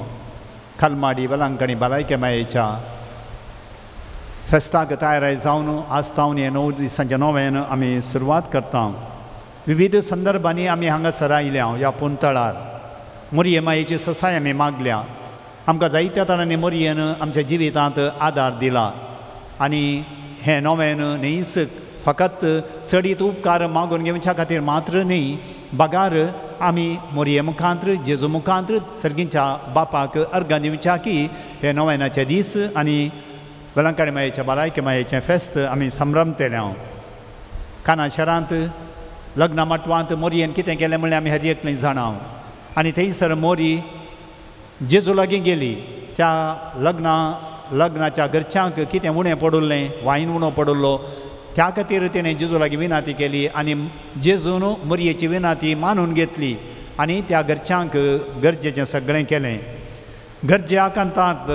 खालमाडी वेलांकणी भलायके मायेच्या फेस्ताक तयार जावन आज तावन हे 9 दिसांच्या नव्यान आमी सुरवात करता. विविध संदर्भांनी आमी हांगासर आयल्या ह्या पुंतळार मोरये मायेची ससाय आमी मागल्या. आमकां जायत्या तरांनी मोरयेन आमच्या जिवितांत आदार दिला आनी हें नव्यान न्हीच फकत चडीत उपकार मागून घेवच्या खातीर मात्र न्ही, बगार आमी मोरये मुखांत्र जेजू मुखांत्र सर्गींच्या बापाक अर्गां दिवच्या की हे नव्यानाचे दीस आनी वेलंकाणी मायेच्या बालायके मायेचें फेस्त आमी संभ्रमतले हांव. काना शहरांत लग्ना माटवांत मोरयेन कितें केलें म्हणल्यार आमी हर एकली जाणा. आनी थंयसर मोरी जेजू लागीं गेली. त्या लग्नाच्या घरच्यांक कितें उणें पडिल्लें, वायन उणो पडिल्लो, त्या खातीर तिणें जेजू लागीं विनाती केली आनी जेजून मोरयेची विनाती मानून घेतली आनी त्या घरच्यांक गरजेचें सगळें केलें. गरजे आकांतांत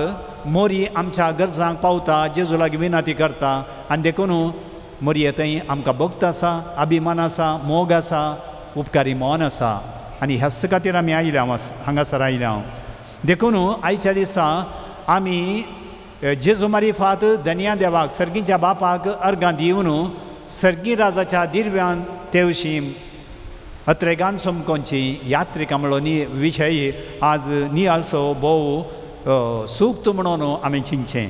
मोरी आमच्या गरजांक पावता, जेजू लागीं विनाती करता आनी देखून मोरये थंय आमकां भक्त आसा, अभिमान आसा, मोग आसा, उपकारी मन आसा आनी ह्याच खातीर आमी आयल्या हांगासर आयल्या हांव. देखून आयच्या दिसा आमी जेजू मारिफात धनया देवाक सर्गीच्या बापाक अर्गां दिवन सर्गी राजाच्या दिर्व्यान तेवशी अत्रेगान समकोनची यात्रिका म्हणलो नी विशय आज नियाळसो भोव सूक्त म्हणून आमी चिंतचें.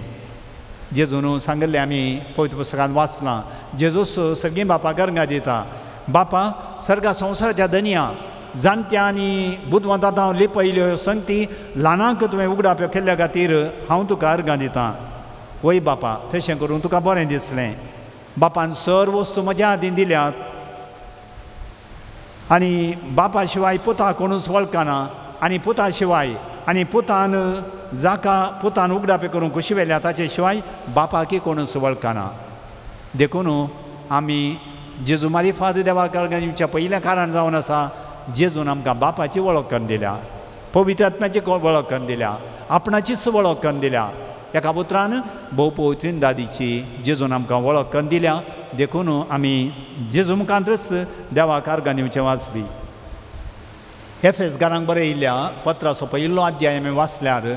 जेजून सांगिल्लें आमी पवित्र पुस्तकान वाचलां, जेजूस सर्गी बापाक अर्गां दिता, बापा सर्गा संवसाराच्या धनया जाणट्या आनी बुदवंतां हांव लिपयल्यो संगती ल्हानांक तुवें उगडाप्यो केल्ल्या खातीर हांव तुका अर्गां दितां. वय बापा, तशें करून तुका बरें दिसलें. बापान सर्व वस्तू म्हज्या हातीन दिल्यात आनी बापा शिवाय पुता कोणूच वळखना आनी पुता शिवाय आनी पुतान जाका पुतान उगडापे करून खुशी वेल्या ताचे शिवाय बापाकी कोणूच वळखना. देखून आमी जेजू मारिफात देवाक अर्गां दिवच्या पयलें कारण जावन आसा जेजून आमकां बापाची वळख करून दिल्या, पवित्र आत्म्याची वळख करून दिल्या, आपणाचीच वळख करून दिल्या. एका उतरान भोव पवित्रीन दादीची जेजून आमकां वळख करून दिल्या. देखून आमी जेजू मुखांतच देवाक अर्गां दिवचें वाचपी. एफेसगारांक बरयिल्ल्या पत्राचो पयलो अध्याय आमी वाचल्यार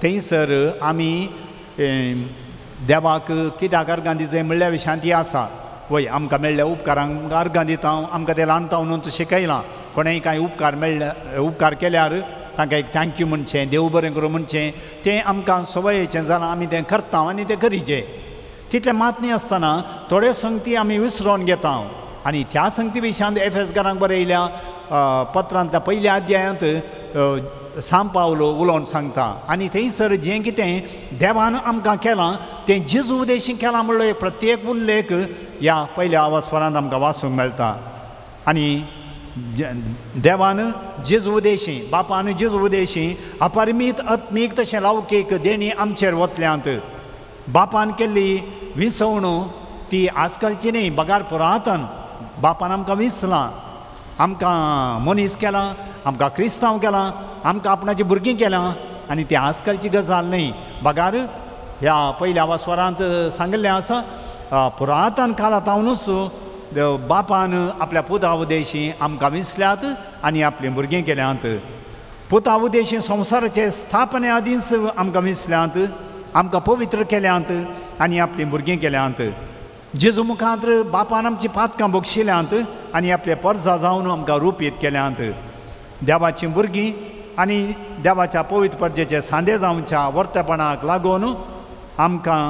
थंयसर आमी देवाक कित्याक अर्गां दिवचें म्हणल्या विशयांत ती आसा. वय आमकां मेळ्ळ्या उपकारांक अर्गां दिता, आमकां तें ल्हान तावनून शिकयलां. कोणेंय कांय उपकार मेळ्ळे उपकार केल्यार तांकां एक thank you म्हणचें, देव बरें करूं म्हणचें, तें आमकां सवयेचें जालां, आमी तें करता आनी तें करीचें. तितलें मात न्ही आसतना थोड्यो संगती आमी विसरोन घेता आनी त्या संगती विशयांत एफेसगारांक बरयल्या पत्रांतल्या पयल्या अध्यायांत सांव पावलो उलोवन सांगता आनी थंयसर जें कितें देवान आमकां केलां तें जेजू उदेशी केलां म्हणलो एक प्रत्येक उल्लेख ह्या पयल्या आवाजपरांत आमकां वाचूंक मेळटा. आनी देवान जेजू उदेशी बापान जेजू उदेशी अपरिमीत आत्मीक तशें लौकीक देणी आमचेर वतल्यांत. बापान केल्ली विसवणू ती आजकालची न्ही, बगार पुरातन. बापान आमकां विसलां, आमकां मनीस केलां, आमकां क्रिस्तांव केलां, आमकां आपणाची भुरगीं केलां आनी ती आजकालची गजाल न्ही. बगार ह्या पयल्या वास्वरांत सांगिल्लें आसा पुरातन काळांतूच बापान आपल्या पुता उदेशी आमकां विसल्यात आनी आपलीं भुरगीं केल्यांत. पुता उदेशी संवसाराचे स्थापने आदींच आमकां विसल्यांत, आमकां पवित्र केल्यांत आनी आपलीं भुरगीं केल्यांत. जेजू मुखांत बापान आमची पातकां बक्षिल्यांत आनी आपले परजा जावन आमकां रुपीत केल्यांत. देवाचीं भुरगीं आनी देवाच्या पवित्र परजेचे सांदे जावच्या वर्तेपणाक लागून आमकां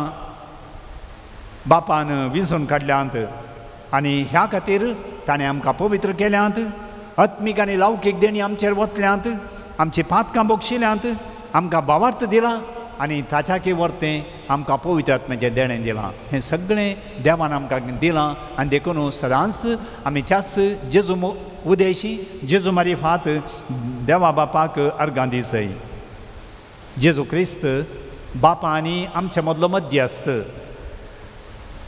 बापान विंचून काडल्यांत आनी ह्या खातीर ताणें आमकां पवित्र केल्यांत. आत्मीक आनी लौकीक देणी आमचेर वतल्यांत, आमची पातकां बक्षिल्यांत, आमकां भावार्थ दिला आनी ताच्याकी वर्तें आमकां पवित्र आत्म्याचें देणें दिलां. हें सगळें देवान आमकां दिलां आनी देखून सदांच आमी त्याच जेजू उदेशी जेजू मारिफात देवा बापाक अर्गां दिसय. जेजू क्रिस्त बापा आनी आमचे मदलो मध्यस्थ.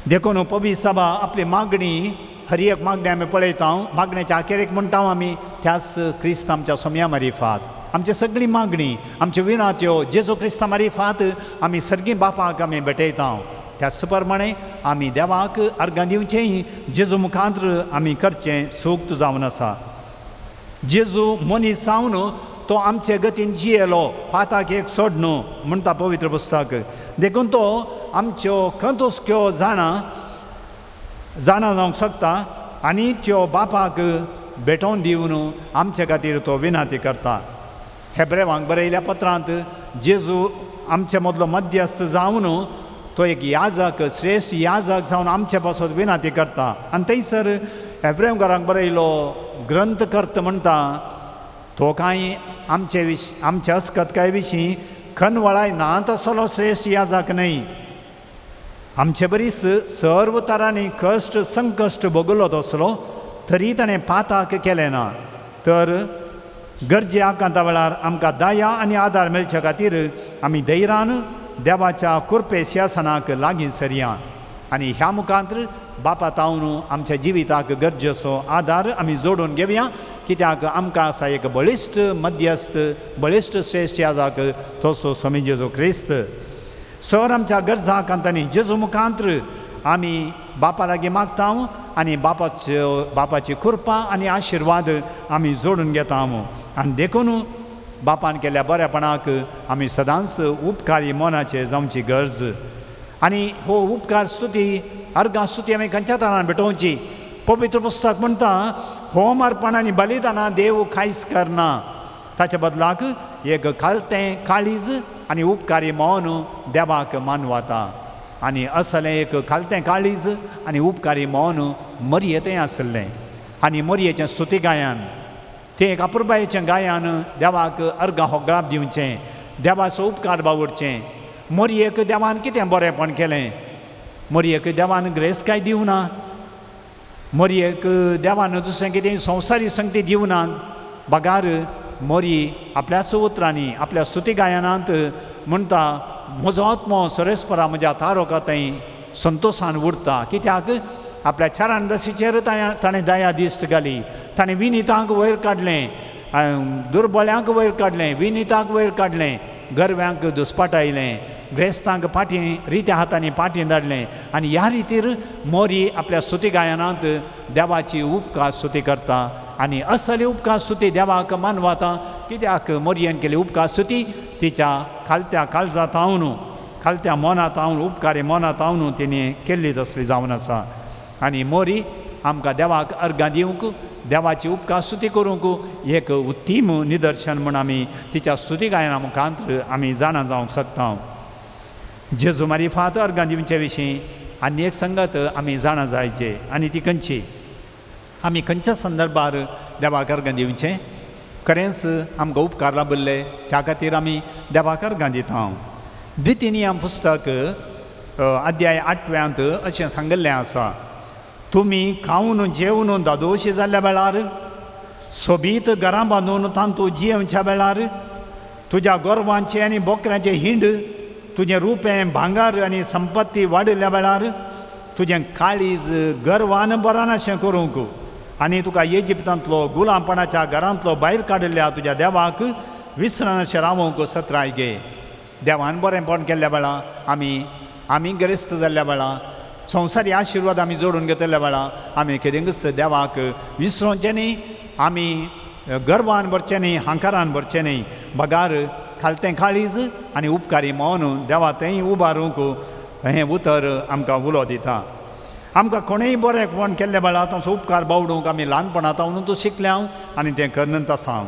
देखून पवित्र सभा आपली मागणी हर एक मागणी आमी पळयता, मागण्याच्या अखेरेक म्हणटा आमी त्याच क्रिस्त आमच्या सोम्या मारिफात आमची सगळी मागणी आमच्यो विनात्यो जेजू क्रिस्ता मारिफात आमी सर्गी बापाक आमी भेटयता. त्याच प्रमाणे आमी देवाक अर्गां दिवचेंय जेजू मुखांत्र आमी करचें सूक्त जावन आसा. जेजू मनीस जावन तो आमचे गतीन जियेलो, पाताक एक सोड न्हू म्हणटा पवित्र पुस्तक. देखून तो आमच्यो खंतुसक्यो जाणा जाणा जावंक शकता आनी त्यो बापाक भेटोवन दिवन आमचे खातीर तो विनंती करता. हेब्रेवांक बरयल्या पत्रांत जेजू आमचे मदलो मध्यस्थ जावन तो एक याजक, श्रेश्ठ याजक जावन आमचे पासत विनंती करता. आनी थंयसर हेब्रेवकारांक बरयलो ग्रंथ कर्त म्हणटा तो कांय आमचे आमचे अस्कतकाय विशीं खनवळाय ना तसलो श्रेश्ठ याजक न्हय. आमचे बरीच सर्व तरांनी कश्ट संकश्ट भोगलो तसलो तरी ताणें पाताक केलें ना, तर गरजे आकांता वेळार आमकां दया आनी आदार मेळचे खातीर आमी धैर्यान देवाच्या कृपे सिंहासनाक लागीं सरया आनी ह्या मुखांत बापा तावन आमच्या जिविताक गरजेचो आदार आमी जोडून घेवया, कित्याक आमकां आसा एक बळिश्ट मध्यस्थ, बळिश्ट श्रेश्ठ याजाक तसो स्वामी जेजू क्रिस्त। सर आमच्या गरजा कांतांनी जेजू मुखांत आमी बापा लागीं मागता आनी बापाची कृपा आनी आशिर्वाद आमी जोडून घेता आनी देखून बापान केल्ल्या बरेपणाक आमी सदांच उपकारी मनाचे जावची गरज। आनी हो उपकार स्तुती अर्गां स्तुती आमी खंयच्या तरान भेटोवची? पवित्र पुस्तक म्हणटा होम अर्पण आनी बलिदानां देव कांयच करना, ताच्या बदलाक एक खालतें काळीज आनी उपकारी मौन देवाक मानवता। आनी असलें एक खालतें काळीज आनी उपकारी मौन मरयेतें आसलें आनी मरयेचें स्तुती गायन तें एक अपुरबायेचें गायन देवाक अर्गां होगळाप दिवचें, देवाचो उपकार बावडचें। मरयेक देवान कितें बरेंपण केलें? मरयेक देवान ग्रेस काय दिवना, मरयेक देवान दुसरें कितें संवसारी संगती दिवना, बगार मोरी आपल्या उतरांनी आपल्या स्तुती गायनांत म्हणटा म्हजो आत्मो सरेस्परा म्हज्या तारोका थंय संतोशान उरता, कित्याक आपल्या चारान दशीचेर ताणें दया दिश्ट घाली, ताणें विनितांक वयर काडलें, दुर्बळ्यांक वयर काडलें, विनितांक वयर काडलें, गरव्यांक दुस्पाटायलें, ग्रेस्तांक पाटी रित्या हातांनी पाटी धाडलें। आनी ह्या रितीर मोरी आपल्या स्तुती गायनांत देवाची उपकार स्तुती करता आनी असली उपकार स्तुती देवाक मानवता, कित्याक मोरयेन केली उपकार स्तुती तिच्या खालत्या काळजांत हावन खालत्या मनांत हावन उपकारी मनांत हावन तिणें केल्ली तसली जावन आसा। आनी मोरी आमकां देवाक अर्गां दिवंक देवाची उपकार स्तुती करूंक एक उत्तीम निदर्शन म्हूण आमी तिच्या स्तुती गायना मुखांत आमी जाणा जावंक शकता। जेजू मारिफात अर्गां दिवचे विशीं आनी एक संगत आमी जाणा जायचे आनी ती खंयची, आमी खंयच्या संदर्भार देवाक अर्गां दिवचें? खरेंच आमकां उपकार लाबिल्ले त्या खातीर आमी देवाक अर्गां दिता। द्वितीनियम पुस्तक अध्याय 8व्यांत अशें सांगिल्लें आसा, तुमी खावन जेवन दादोशी जाल्ल्या वेळार, सोबीत घरां बांदून तांतू जियेवच्या वेळार, तुज्या गोरवांचे आनी बोकऱ्यांचे हिंड, तुजें रुपें भांगर आनी संपत्ती वाडिल्ल्या वेळार, तुजें काळीज गर्वान बरानाशें करूंक आनी तुका इजिप्तांतलो गुलामपणाच्या घरांतलो भायर काडिल्ल्या तुज्या देवाक विसरनाशें रावोवंक सत्राय घे। देवान बरेंपण केल्ल्या वेळा आमी आमी गिरेस्त जाल्ल्या वेळा, संवसारी आशिर्वाद आमी जोडून घेतल्या वेळा आमी कितेंच देवाक विसरोवचें न्ही, आमी गर्वान भरचें न्ही, हांकारान भरचें न्ही, बगार खालतें काळीज आनी उपकारी मौन देवा थंय उबारूंक हें उतर आमकां उलो दिता। आमकां कोणेय बरेंपण केल्ल्या वेळार तांचो उपकार बावडूंक आमी ल्हानपणांत हांव शिकल्या हांव आनी तें करनत आसा हांव।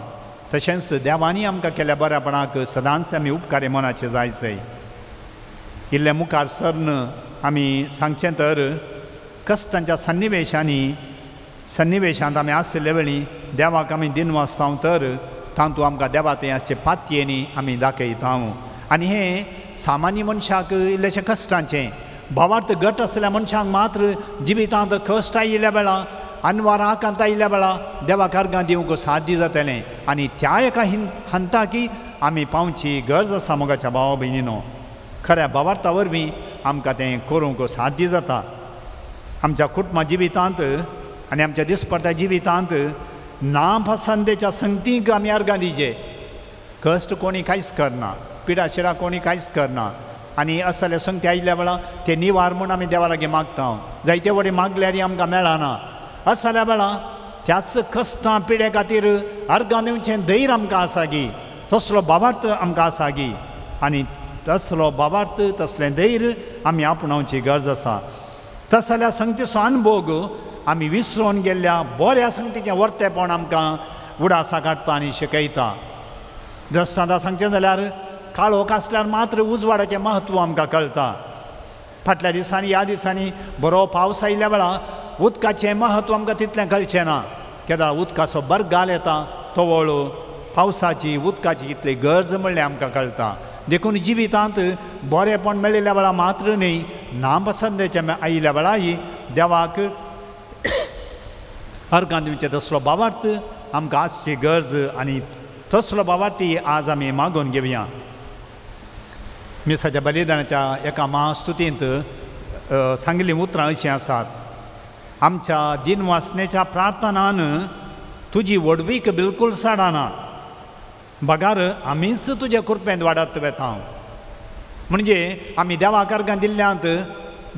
तशेंच देवांनी आमकां केल्ल्या बरेपणाक सदांच आमी उपकारी मनाचे जायचें। इल्लें मुखार सरन आमी सांगचें तर कश्टांच्या सन्निवेशांत आमी आशिल्ले वेळी देवाक आमी दिनवासता तर तातूंत आमकां देवा थंय आसचे पातयेनी आमी दाखयता। आनी हें सामान्य मनशाक इल्लेशें कश्टांचें भावार्थ घट आशिल्ल्या मनशांक मात्र जिवितांत कश्ट आयिल्ल्या वेळा, अनवार आकांत आयिल्ल्या वेळा देवाक अर्गां दिवंक साध्य जातलें आनी त्या एका हंताकी आमी पावची गरज आसा। मोगाच्या भावा भयणीनो, खऱ्या भावार्था वरवीं आमकां तें करूंक साध्य जाता। आमच्या कुटुंबा जिवितांत आनी आमच्या दिसपट्ट्या जिवितांत ना पसंदेच्या संगतीक आमी अर्गां दिवचे। कश्ट कोणी कांयच करना, पिडा शिडा कोणी कांयच करना आनी असले संगती आयिल्ल्या वेळा ते निवार म्हूण आमी देवा लागीं मागता, जायते वडे मागल्यार आमकां मेळना। असल्या वेळा त्याच कश्टां पिडे खातीर अर्गां दिवचें धैर्य आमकां आसा गी, तसलो भावार्थ आमकां आसा गी आनी तसलो भावार्थ तसलें धैर्य आमी आपणावची गरज आसा। तसल्या संगतीचो अनभोग आमी विसरून गेल्ल्या बऱ्या संगतीचें वर्तेपण आमकां उडासा काडटा आनी शिकयता। दृश्टांता सांगचें जाल्यार काळोख आसल्यार मात्र उजवाडाचें म्हत्व आमकां कळटा। फाटल्या दिसांनी ह्या दिसांनी बरो पावस आयिल्ल्या वेळा उदकाचें म्हत्व आमकां तितलें कळचें ना। केदाळ उदकाचो बरगाल येता तवळ पावसाची उदकाची कितली गरज म्हणल्यार आमकां कळटा। देखून जिवितांत बरेंपण मेळिल्ल्या वेळा मात्र न्ही नापसंदेच्या आयिल्ल्या वेळाय देवाक अर्गां दिवचें तसलो भावार्थ आमकां आसची गरज आनी तसलो भावार्थी आज आमी मागून घेवया. मिसाच्या बलिदानाच्या एका महास्तुतींत सांगिल्लीं उतरां अशीं आसात, आमच्या दिनवासनेच्या प्रार्थनान तुजी व्हडवीक बिलकूल साडना, बगार आमीच तुजे कृपेंत वाडत वेता. म्हणजे आमी देवाक अर्गां दिल्ल्यांत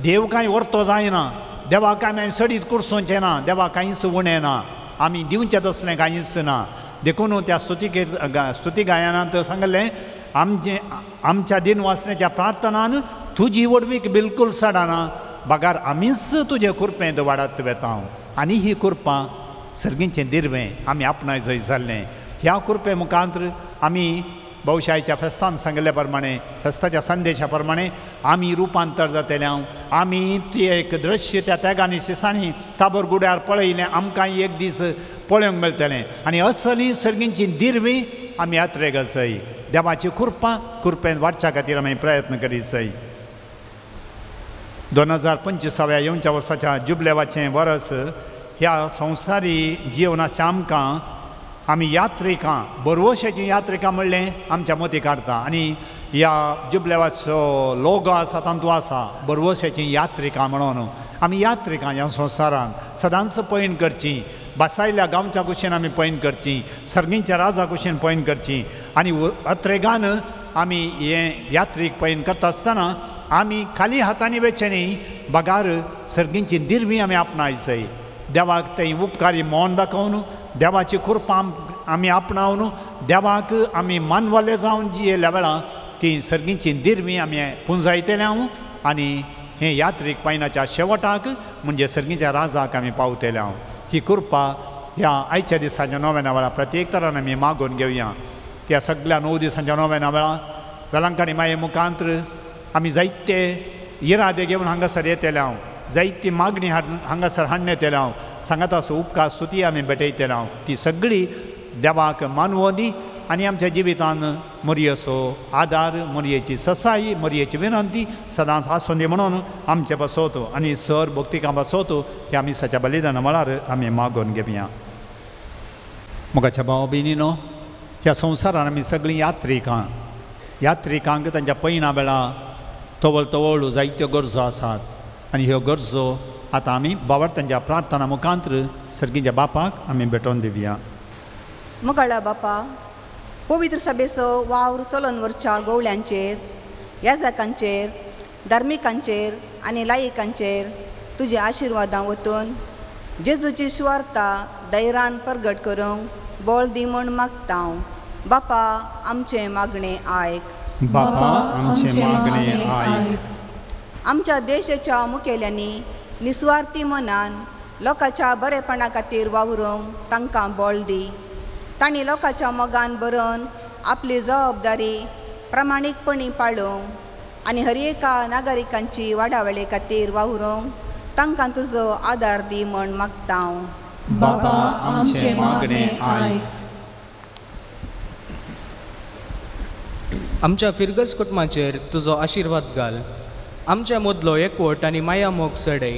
देव कांय व्हरतो जायना, देवाक आमी सडीत कुरसोवचें ना, देवाक कांयच उणें ना, आमी दिवचें तसलें कांयच ना. देखून त्या स्तुती गायनांत सांगलें, आमचे आमच्या दिनवासनेच्या प्रार्थनान तुजी व्हडवीक बिलकूल साडना, बगार आमीच तुजे कृपेंत वाडत वेता. आनी ही कृपा सर्गींचें दिर्वें आमी आपणाय जय जाल्लें. ह्या कृपे मुखांत आमी भविश्याच्या फेस्तान सांगिल्ल्या प्रमाणे, फेस्ताच्या संदेशा प्रमाणे आमी रुपांतर जातले. आमी ती एक दृश्य त्या त्यागांनी शिसांनी ताबोर गुड्यार पळयलें, आमकां एक दीस पळोवंक मेळटलें. आनी असली सर्गींची दिर्वी आमी यात्रेक आसय. देवाची कृपा कृपेन वाडच्या खातीर आमी प्रयत्न करीत सय. 2025व्या येवच्या वर्साच्या जुबलेवाचें वरस ह्या संवसारी जिवनाच्या आमकां आमी यात्रिकां बरवशाचीं यात्रिकां म्हणलें आमच्या मती काडटा. आनी ह्या जुबलेवाचो लोगो आसा तातूंत आसा बरवशाचीं यात्रिकां म्हणून. आमी यात्रिकां ह्या संवसारांत सदांच पयण करची, बासायल्या गांवच्या कुशीन आमी पयण करची, सर्गींच्या राजा कुशीन पयण करची. आनी अत्रेगान आमी हें यात्रीक पयण करता आसतना आमी खाली हातांनी वेचें न्ही, बगार सर्गींची दिर्वी आमी आपणायचय. देवाक थंय उपकारी मौन दाखोवन, देवाची कृपा आमी आपणावन, देवाक आमी मानवले जावन जियेल्या वेळा ती सर्गींची दिर्वी आमी पुंजायतले हांव आनी हें यात्रीक पायनाच्या शेवटाक म्हणजे सर्गीच्या राजाक आमी पावतले हांव. ही कृपा ह्या आयच्या दिसाच्या नोवेना वेळा प्रत्येक तरान आमी मागून घेवया. ह्या सगळ्या 9 दिसांच्या नोवेना वेळा वेलांकणी माये मुखांत आमी जायते इरादे घेवन हांगासर येतले हांव, जायती मागणी हांगासर हाडणे हांव, सांगात असो उपकार स्तुती आमी भेटयतले हांव. ती सगळी देवाक मानवो दी आनी आमच्या जिवितान मोरयेचो आदार, मोरयेची ससाई, मोरयेची विनंती सदांच आसूं दी म्हणून आमचे पासत आनी सर भक्तिकां पासत ह्या मिसाच्या बलिदाना मळार आमी मागून घेवया. मोगाच्या भाव भयणीनो, ह्या संवसारान आमी सगळीं यात्रिकां, यात्रिकांक तांच्या पयणा वेळा तवळ तवळ जायत्यो गरजो आसात आनी ह्यो गरजो आतां आमी बावडतांच्या प्रार्थना मुखांत सर्गीच्या बापाक आमी भेटोवन दिवया. मुगाळा बापा, पवित्र सभेचो वावर चलोवन व्हरच्या गोवल्यांचेर, याजकांचेर, धार्मिकांचेर आनी लायिकांचेर तुज्या आशिर्वादां वतून जेजूची सुवार्ता धैर्यान परगट करूंक बळ दी म्हूण मागता हांव. बापा आमचें मागणें आयक. बापा आमचें मागणें आयक. आमच्या देशाच्या मुखेल्यांनी निस्वार्थी मनान लोकांच्या बरेपणा खातीर वावरूंक तांकां बळ दी. तांणी लोकांच्या मोगान बरोवन आपली जबाबदारी प्रामाणीकपणी पाळूंक आनी हर एका नागरिकांची वाडावळे खातीर वावरूंक तांकां तुजो आदार दी म्हूण मागता हांव. बापा आमचें मागणें आयक. आमच्या फिरगज कुटुंबाचेर तुजो आशिर्वाद घाल. आमच्या मदलो एकवट आनी माया मोग चडय.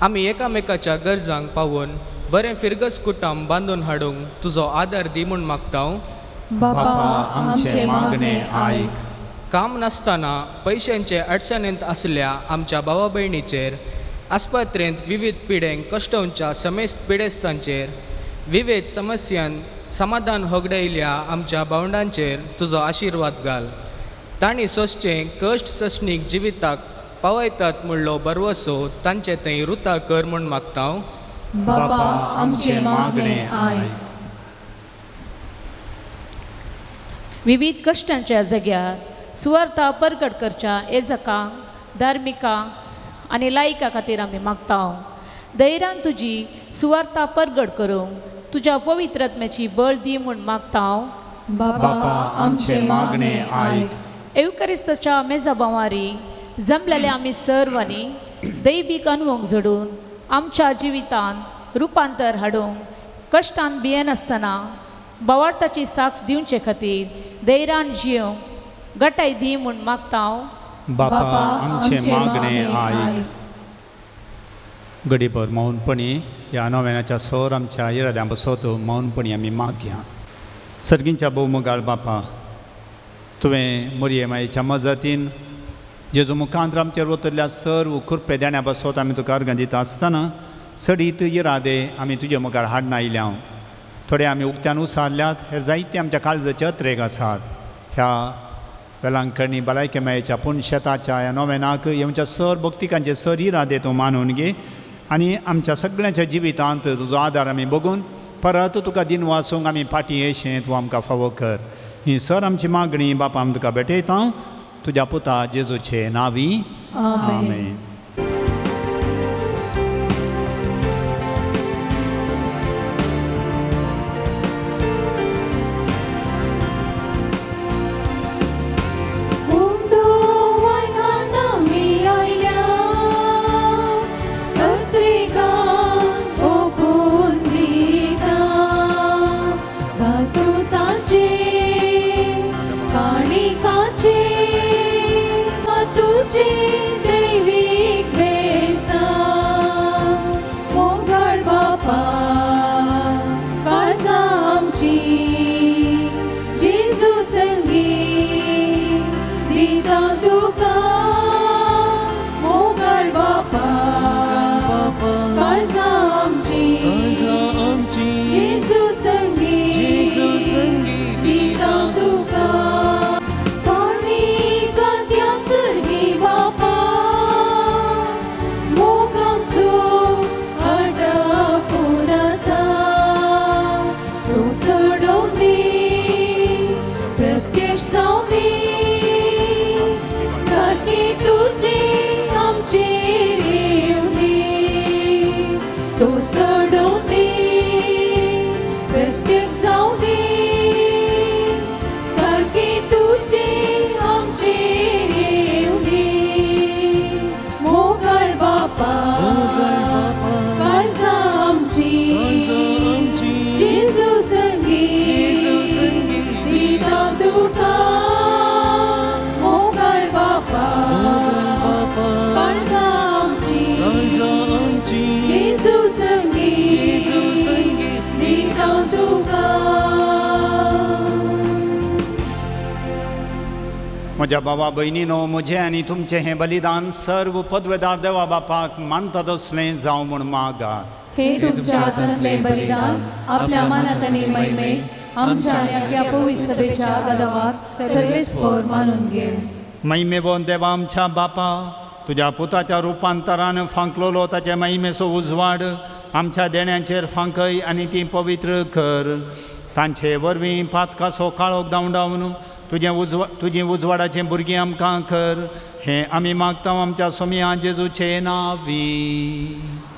आमी एकामेकाच्या गरजांक पावून बरें फिरगज कुटुंब बांदून हाडूंक तुजो आदार दी म्हूण मागता हांव. बापा आमचें मागणें आयक. काम नासतना पयशांचे अडचणींत आसल्या आमच्या भावा भयणीचेर, आस्पत्रेंत विविध पिडेंक कश्टवच्या समेस्त पिडेस्तांचेर, विविध समस्यान समाधान होगडयल्या आमच्या भावंडांचेर तुजो आशिर्वाद घाल. तांणी सोंसचें कश्ट ससणीक जिविताक पावयतात म्हणलो भरवसो तांचे थंय रुता कर म्हूण मागता हांव. बापा आमचें मागणें आयक. विविध कश्टांच्या जाग्यार सुवार्ता परगट करच्या एजकांक, धार्मिकांक आनी लायिका खातीर आमी मागता. धैर्यान तुजी सुवार्ता परगट करूंक तुज्या पवित्र आत्म्याची बळ दी म्हूण मागता. बापा आमचें मागणें आयक. एवकरिस्ताच्या मेजा भावारी जमलेले आमी सर्वांनी दैवीक अनवंक झडून आमच्या जिवितांत रुपांतर हाडूंक कश्टान भियेनासतना भावार्थाची साक्ष दिवचे खातीर धैर्यान जियोंक गटाय दी म्हूण मागता. बापा आमचें मागणें आयक. गडीभर मौनपणी ह्या नव्यानाच्या सोर आमच्या इराद्यां बसोत मौनपणी आमी मागया. सर्गींच्या भोवमुगाळ बापा, तुवें मोरये मायेच्या मजतीन जेजू मुखांत आमचेर वतल्या सर्व कृपे देण्या बसोत आमी तुका अर्गां दिता आसतना चडीत इरादे आमी तुजे मुखार हाडून आयल्या. थोडे आमी उक्त्यान उसारल्यात, हेर जायते आमच्या काळजाचे अत्रेक आसात. ह्या वेलांकणी भलायके मायेच्या पुनशेताच्या ह्या नोवेनाक आमच्या सर भक्तिकांचे सर इरादे तूं मानून घे आनी आमच्या सगळ्यांच्या जिवितांत तुजो आदार आमी बघून परत तुका दिन वासूंक आमी फाटीं येशें तूं आमकां फावो कर. ही सर आमची मागणी बापा आमी तुका भेटयता तुज्या पुता जेजूचे नांवी, आमेन. म्हज्या बाबा भयणीनो, म्हजें आनी तुमचें हें बलिदान सर्व पदवेदार देवा बापाक मानता तसलें जावं म्हूण मागात. हे तुमच्या हातांतलें बलिदान आपल्या मानात आनी महिमेक आमच्या आनी आख्या पवित्र सभेच्या गदवात सर्वेस्पोर मानून घे. महिमेबोन देवा आमच्या बापा, तुज्या पुताच्या रुपांतरान फांकलोलो ताचे महिमेचो उजवाड आमच्या देण्यांचेर फांकय आनी ती पवित्र कर. तांचे वरवीं पातकाचो काळोख धांवडावन तुजें उजवाडाचें भुरगीं आमकां कर. हें आमी मागता आमच्या सोमया जेजूचे नांवी,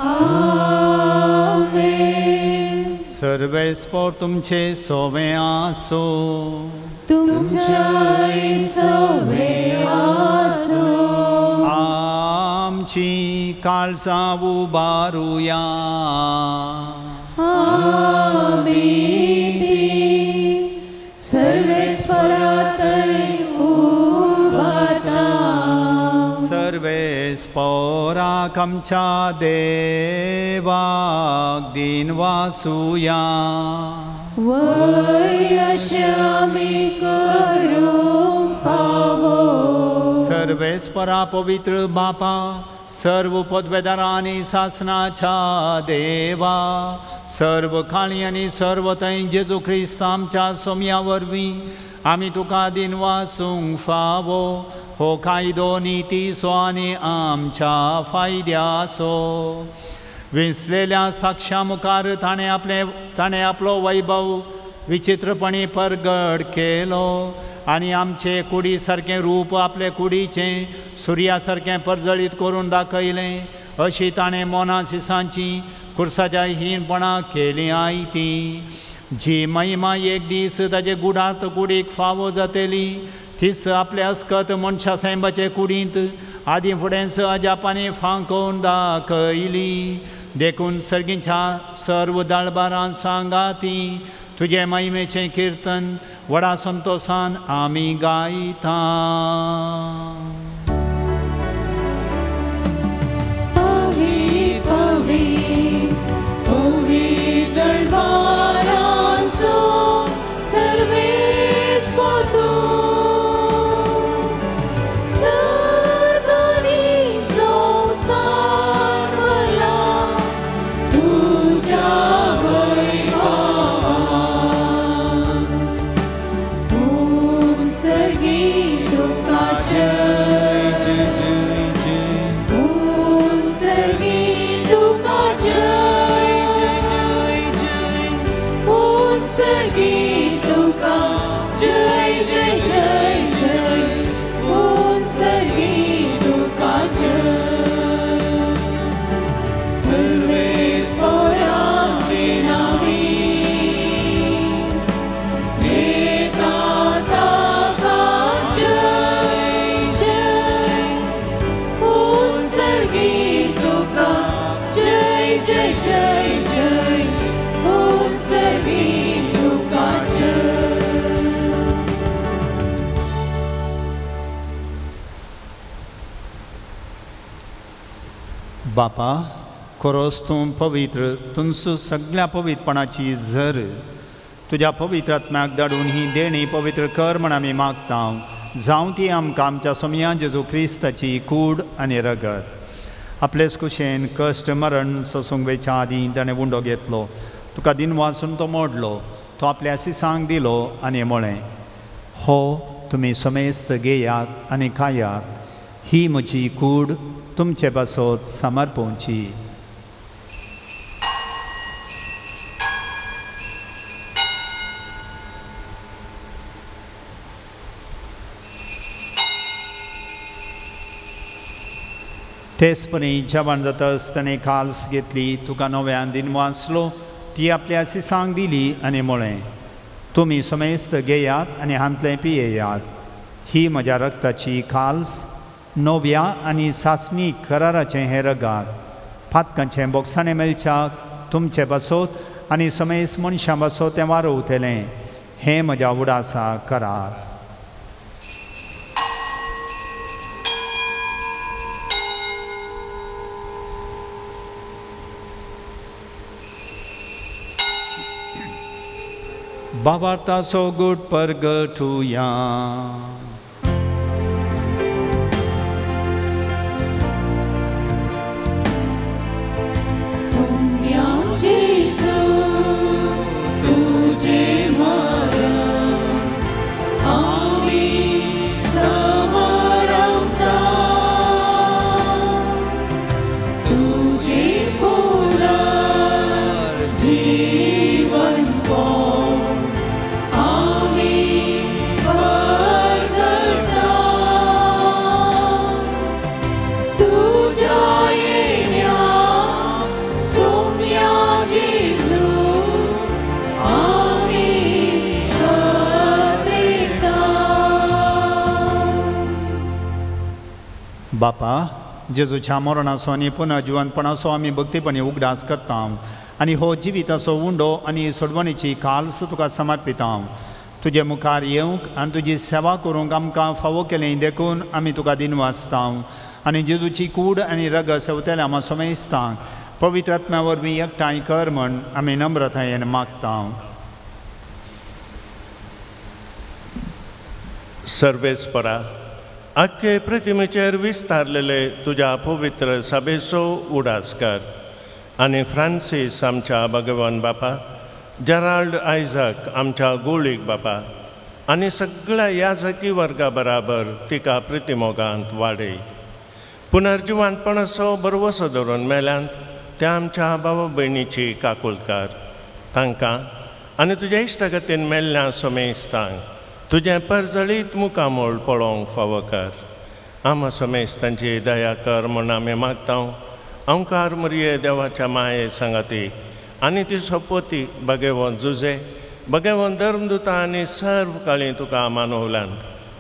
आमेन. सर्वेस्पोर तुमचे सोवे आसो, तुमच्याय सोवे आसो. आमची काळजां उबारुया, आमी ती सर्वेस्परातय उबारता. सर्वेस्पोराक आमच्या देवाक दिन वासुया, वय अशें आमी करूंक फावो. सर्वेस्परा पवित्र बापा, सर्व पदवेदारा आनी सासनाच्या देवा, सर्व काळी आनी सर्व थंय जेजू क्रिस्त आमच्या सोमया वरवीं आमी तुका दिन वासूंक फावो. हो कायदो नितीचो आनी आमच्या फायद्याचो. विंचलेल्या साक्षा मुखार ताणें आपलो वैभव विचित्रपणी परगट केलो आनी आमचे कुडी सारकें रूप आपले कुडीचें सुर्या सारकें परजळीत करून दाखयलें. अशी ताणें मोना सिसांची खुर्साच्या हीनपणां केली आयती. जी महिमा एक दीस ताजे गुडार्थ कुडीक फावो जातली तीच आपल्या अस्कत मनशा सायबाचे कुडींत आदीं फुडेंच अजापांनी फांकोवन दाखयली. देखून सर्गींच्या सर्व दळबारां सांगाती तुजे महिमेचें किर्तन व्हडा संतोसान आमी गायता. बापा, खरोच तूं पवित्र, तुमचो सगळ्या पवित्रपणाची झर. तुज्या पवित्र आत्म्याक धाडून ही देणी पवित्र कर म्हण आमी मागता. जावं ती आमकां आमच्या सोमया जेजू क्रिस्ताची कूड आनी रगत. आपलेच कुशेन कश्ट मरण सोसूंक वेच्या आदीं ताणें उंडो घेतलो, तुका दिनवासून तो मोडलो, तो आपल्या सिसांक दिलो आनी म्हळें, हो तुमी समेस्त घेयात आनी खायात, ही म्हजी कूड तुमचे पासत समर्पोवची. तेचपरी जेवण जातच ताणें काल्स घेतली, तुका नव्यान दिनवासलो, ती आपल्या सिसांक दिली आनी म्हळें, तुमी समेस्त घेयात आनी हांतलें पियेयात, ही म्हज्या रक्ताची काल्स, नव्या आनी सासणी कराराचें हें रगात, पातकांचें बोगसाणें मेळच्याक तुमचे पासत आनी समेस्त मनशां पासत तें वारोवतलें, हें म्हज्या उडासा करात. बाबार्थाचो गुट परगटुया. बापा, जेजूच्या मरणाचो आनी पुनर्जिवनपणाचो आमी भक्तीपणी उगडास करता आनी हो जिविताचो उंडो आनी सोडवणीची काल्स तुका समर्पिता. तुजे मुखार येवंक आनी तुजी सेवा करूंक आमकां फावो केलें देखून आमी तुका दिनवासता आनी जेजूची कूड आनी रगत सेवतल्या आमा समेस्तांक पवित्र आत्म्या वरवीं एकठांय कर म्हण आमी नम्रतायेन मागता. सर्वेस्परा, आख्खे प्रतिमेचेर विस्तारलेले तुज्या पवित्र सभेचो उडास कर आनी फ्रांसीस आमच्या भगवान बापा, जेराल्ड आयझक आमच्या गोळीक बापा आनी सगळ्या याजकी वर्गा बराबर तिका प्रतिमोगांत वाडय. पुनर्जिवांतपणाचो बरवसो धरून मेल्यांत त्या आमच्या बाबा भयणीची काकुळकार तांकां आनी तुज्या इश्टागतीन मेल्ल्या समेस्तांक तुजें परजळीत मुखामोळ पळोवंक फावो कर. आमा समेस्तांची दया कर म्हूण आमी मागता. अंकार मुरये देवाच्या माये सांगाती आनी ती सोपोती बगेवन जुजे बगेवन धर्मदुता आनी सर्व काळी तुका मानवल्यान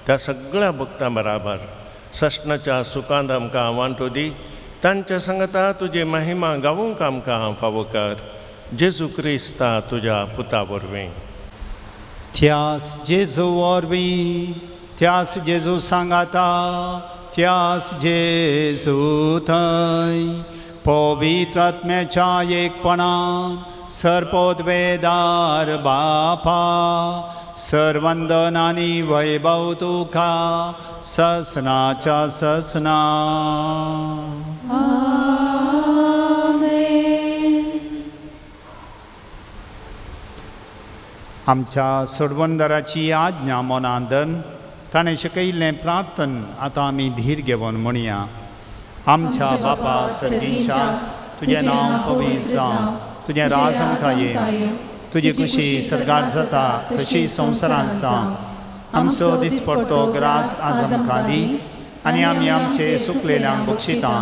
त्या सगळ्या भक्तां बराबर सश्णाच्या सुखांत आमकां वांटो दी. तांच्या सांगता तुजी महिमा गावूंक आमकां फावो कर. जेजू क्रिस्ता तुज्या पुता वरवीं. त्यास जेजू वरवीं, त्यास जेजू सांगाता, त्यास जेजू थंय पवित्र आत्म्याच्या एकपणान सर्पोद्वेदार बापा, सर्वंदन आनी वैभव तुका ससनाच्या ससना. आमच्या सोडवणदाराची आज्ञा मनांत ताणें शिकयिल्लें प्रार्थन आतां आमी धीर घेवन म्हणया. आमच्या बापा सर्गीच्या, तुजें नांव पवित्र जावं, तुजें राज आमकां येवं, तुजी खुशी सर्गार जाता तशी संवसारांत जावं. आमचो दिसपडतो ग्रास आज आमकां दी आनी आमी आमचे सुकलेल्यांक बक्षिता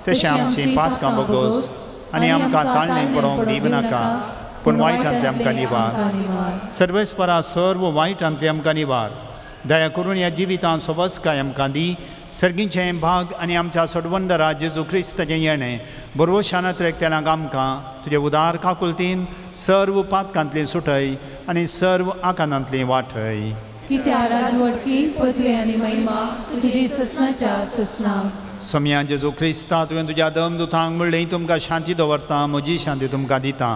तशें आमचीं पातकां बोगोस आनी आमकां ताळणें पडोवंक दिवं नाका, पूण वायटांतले आमकां निवार. सर्वेस्परा सर्व वायटांतले आमकां निवार. दया करून ह्या जिवितांत सोबसकाय आमकां दी. सर्गीचें भाग आनी आमच्या सोडवंदरा जेजू क्रिस्ताचें येणें बरोवशान त्रेकतेल्यांक आमकां तुजे उदार काकुलतीन सर्व पातकांतली सुटय आनी सर्व आकांतांतली वाटय. कित्या राजवटकी पदवी आनी महिमा तुजी ससनाच्या ससना. सोम्या जेजू क्रिस्ता, तुवें तुज्या दम दुतांक म्हणलें, तुमकां शांती दवरता, म्हजी शांती तुमकां दिता.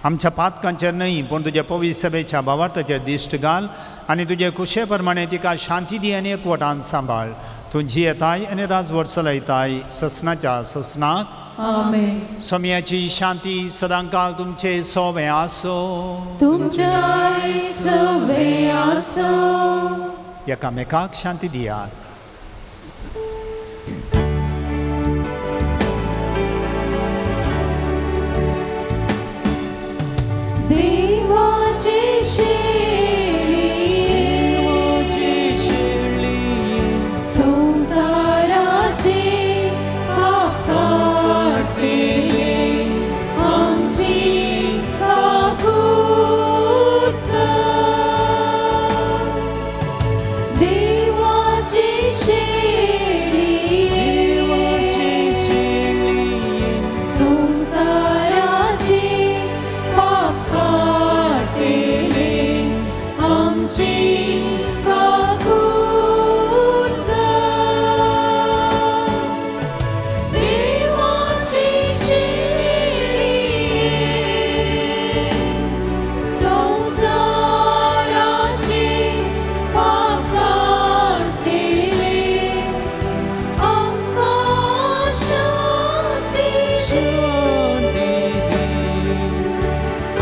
आमच्या पातकांचेर न्हय पूण तुज्या पवित्र सभेच्या भावार्थाचेर दिश्ट घाल आनी तुजे खुशे प्रमाणे तिका शांती दी आनी एकवटान सांबाळ. तूं जियेताय आनी राजवट चलयताय ससनाच्या ससनाक. आमेन. सोम्याची शांती सदांकाल तुमचे सोवे आसो. तुमच्याय सोवे आसो. एकामेकाक शांती दियात. देवाचे शेळी, संसाराचे पाप काडटले, आमची काकूत कर. देवाचे शेळी, संसाराचे पाप काडटले, आमची काकूत कर. देवाची शेळी, संसाराचे पाप काडटले, आमकां शांती दी,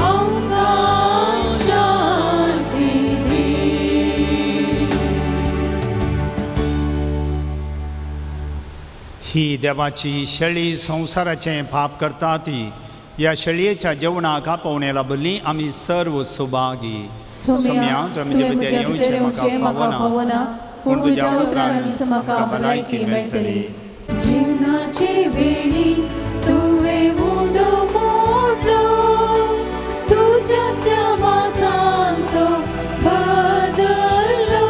आमकां शांती दी. ही देवाची शेळी संवसाराचें पाप करता ती ह्या शेळयेच्या जेवणाक आपोवणें लाभली आमी सर्व सुभागी. सोम्या, तुवें म्हज्या भितर येवचें म्हाका फावना, पूण तुज्या उतरानच म्हाका भलायकी मेळटली. जीवनाचे वेळी तुवें उडो मोडलो, तुज्याच त्या मासान तो बदल्लो.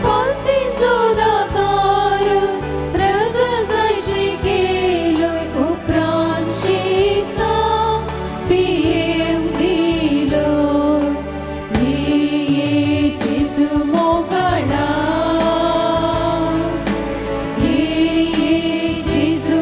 कालसींतलो दाकारूस रगजायशी केलोय, उपरांत शिसा पियेवंक दिलो. ये जेजू मोगाळा, ये जेजू.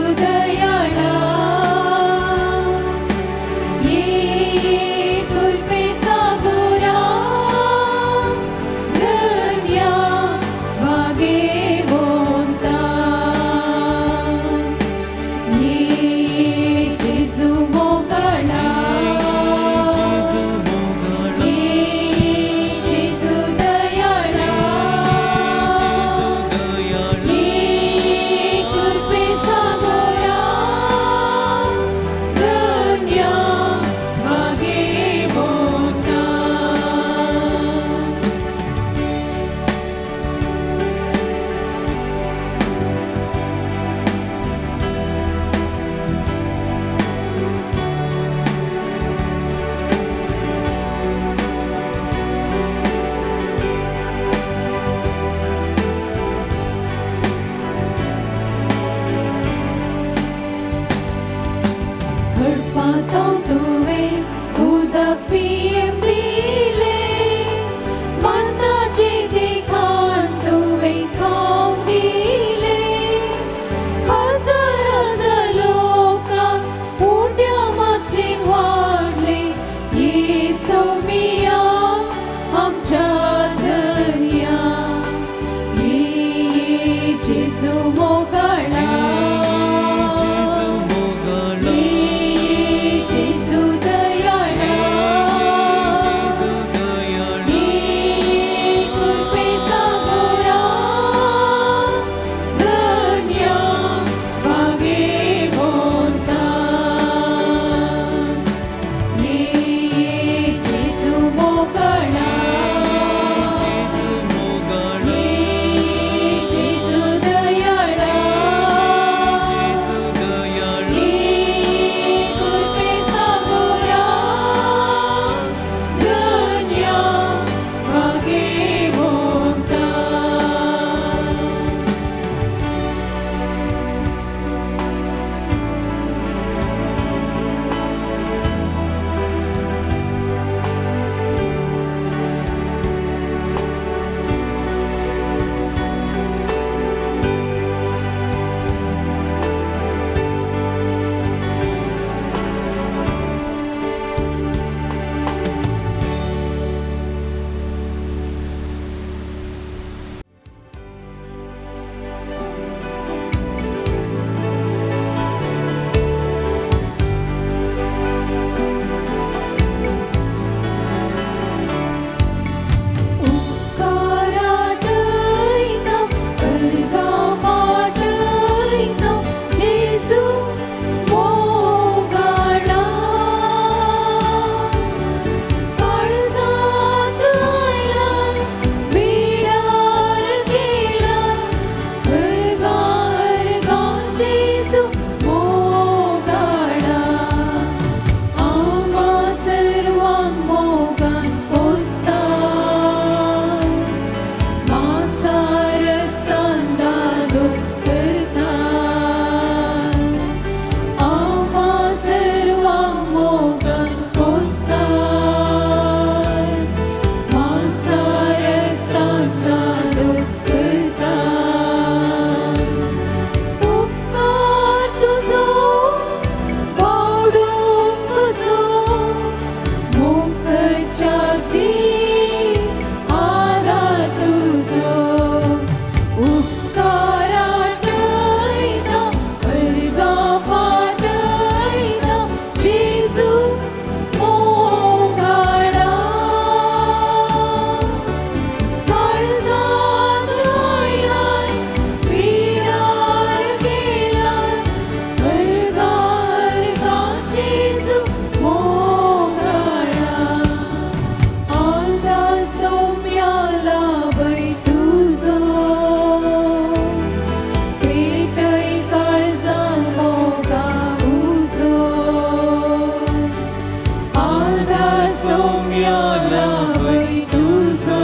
सोम्या लाभय तुजो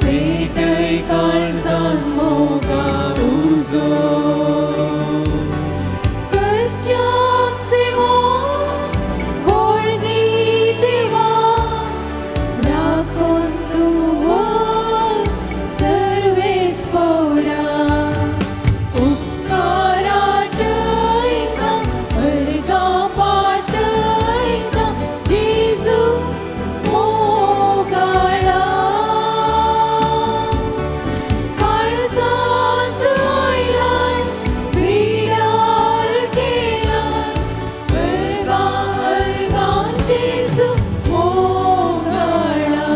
पेटय काळजान मोगा उजो करच्याक सेवा बोल दी देवा राखून तूं सर्वेस पोरा उपकाराटयता अर्गा पाटयता जेजू मोगाळा काळजांत आयलाय पिडार केलाय अर्गा अर्गा जेजू मोगाळा.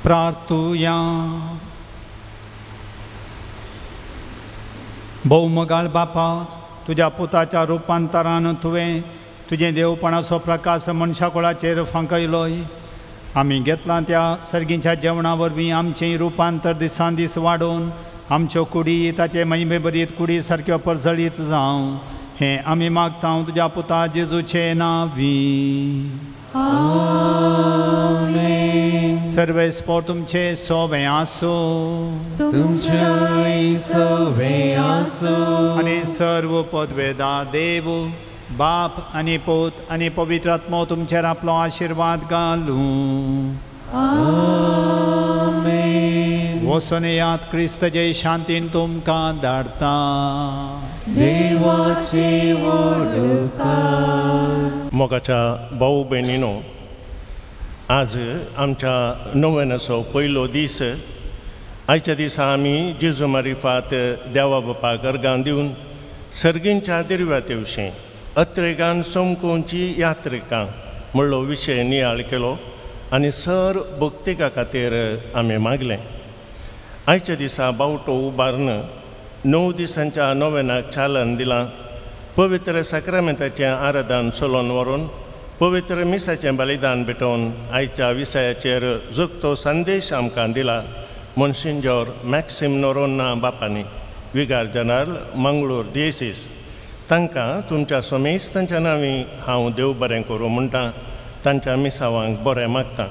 प्रार्थुया. भोवमगाळ बापा, तुज्या पुताच्या रुपांतरान तुवें तुजें देवपणाचो प्रकाश मनशा कुळाचेर फांकयलोय. आमी घेतला त्या सर्गीच्या जेवणा वरवीं आमचें रुपांतर दिसान दीस वाडोवन आमच्यो कुडी ताचे महिमे भरीत कुडी सारक्यो परजळीत जावं हें आमी मागता तुज्या पुता जेजूचे नांवी. सर्वेस्पोर तुमचे सोवे आसूं तुमच्याय सवे आसूं. आनी सर्व पदवेदार देव बाप आनी पूत आनी पवित्र आत्मो तुमचेर आपलो आशिर्वाद घालूं. आमेन. वचून येयात, क्रिस्त जय शांतीन तुमकां धाडता. देवाचे वडकार. मोगाच्या भाऊ भयणीनो, आज आमच्या नव्यानाचो पयलो दीस. आयच्या दिसा आमी जेजू मारिफात देवा बापाक अर्गां दिवन सर्गींच्या दिर्व्या तेवशीं अत्रेगान समकोवची यात्रिकां म्हणलो विशय नियाळ केलो आनी सर भक्तिका खातीर आमी मागलें. आयच्या दिसा बावटो उबारून 9 दिसांच्या नव्यानाक चालन दिलां. पवित्र साक्रामेंताचें आराधन चलोवन व्हरून पवित्र मिसाचें बलिदान भेटोवन आयच्या विशयाचेर जगतो संदेश आमकां दिला मोन्सिंजोर मॅक्सिम नोरोन्ना बापांनी, विगार जनरल मंगळूर डिएसीस. तांकां तुमच्या समेस्तांच्या नांवी हांव देव बरें करूं म्हणटा, तांच्या मिसावांक बरें मागता.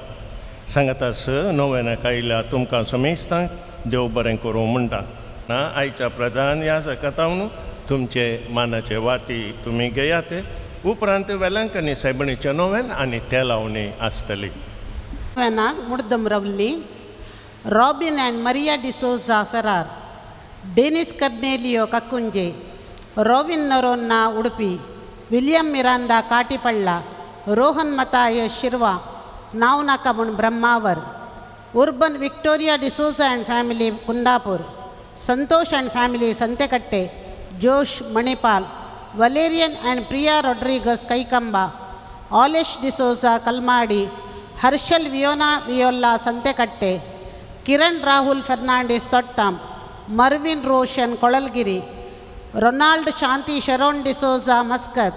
सांगातास नव्यानाक आयिल्ल्या तुमकां समेस्तांक देव बरें करूं म्हणटा. ना आयच्या प्रधान ह्या जकातावन तुमचे मानाचे वाती तुमी घेयात. उपरांत वेलांकनी सायबणीचें नोवेन आनी तेलावणी आसतली. नोवेनाक मुड्दम रावल्ली Robin and Maria D'Souza Ferrer, Denis Cornelio Kakunje, Robin Noronha Udupi, William Miranda Katipalla, Rohan Mathai Shirva, नावनाका म्हूण Brahmavar, Urban Victoria D'Souza and family Kundapur, Santosh and family Santhekatte, Josh Manipal, Valerian and Priya Rodrigues Kaikamba, Alesh D'Souza Kalmadi, Harshal Viona Viola Santhekatte, Kiran Rahul Fernandes Thottam, Marvin Roshan Kolalgiri, Ronald Shanti Sharon D'Souza Muscat,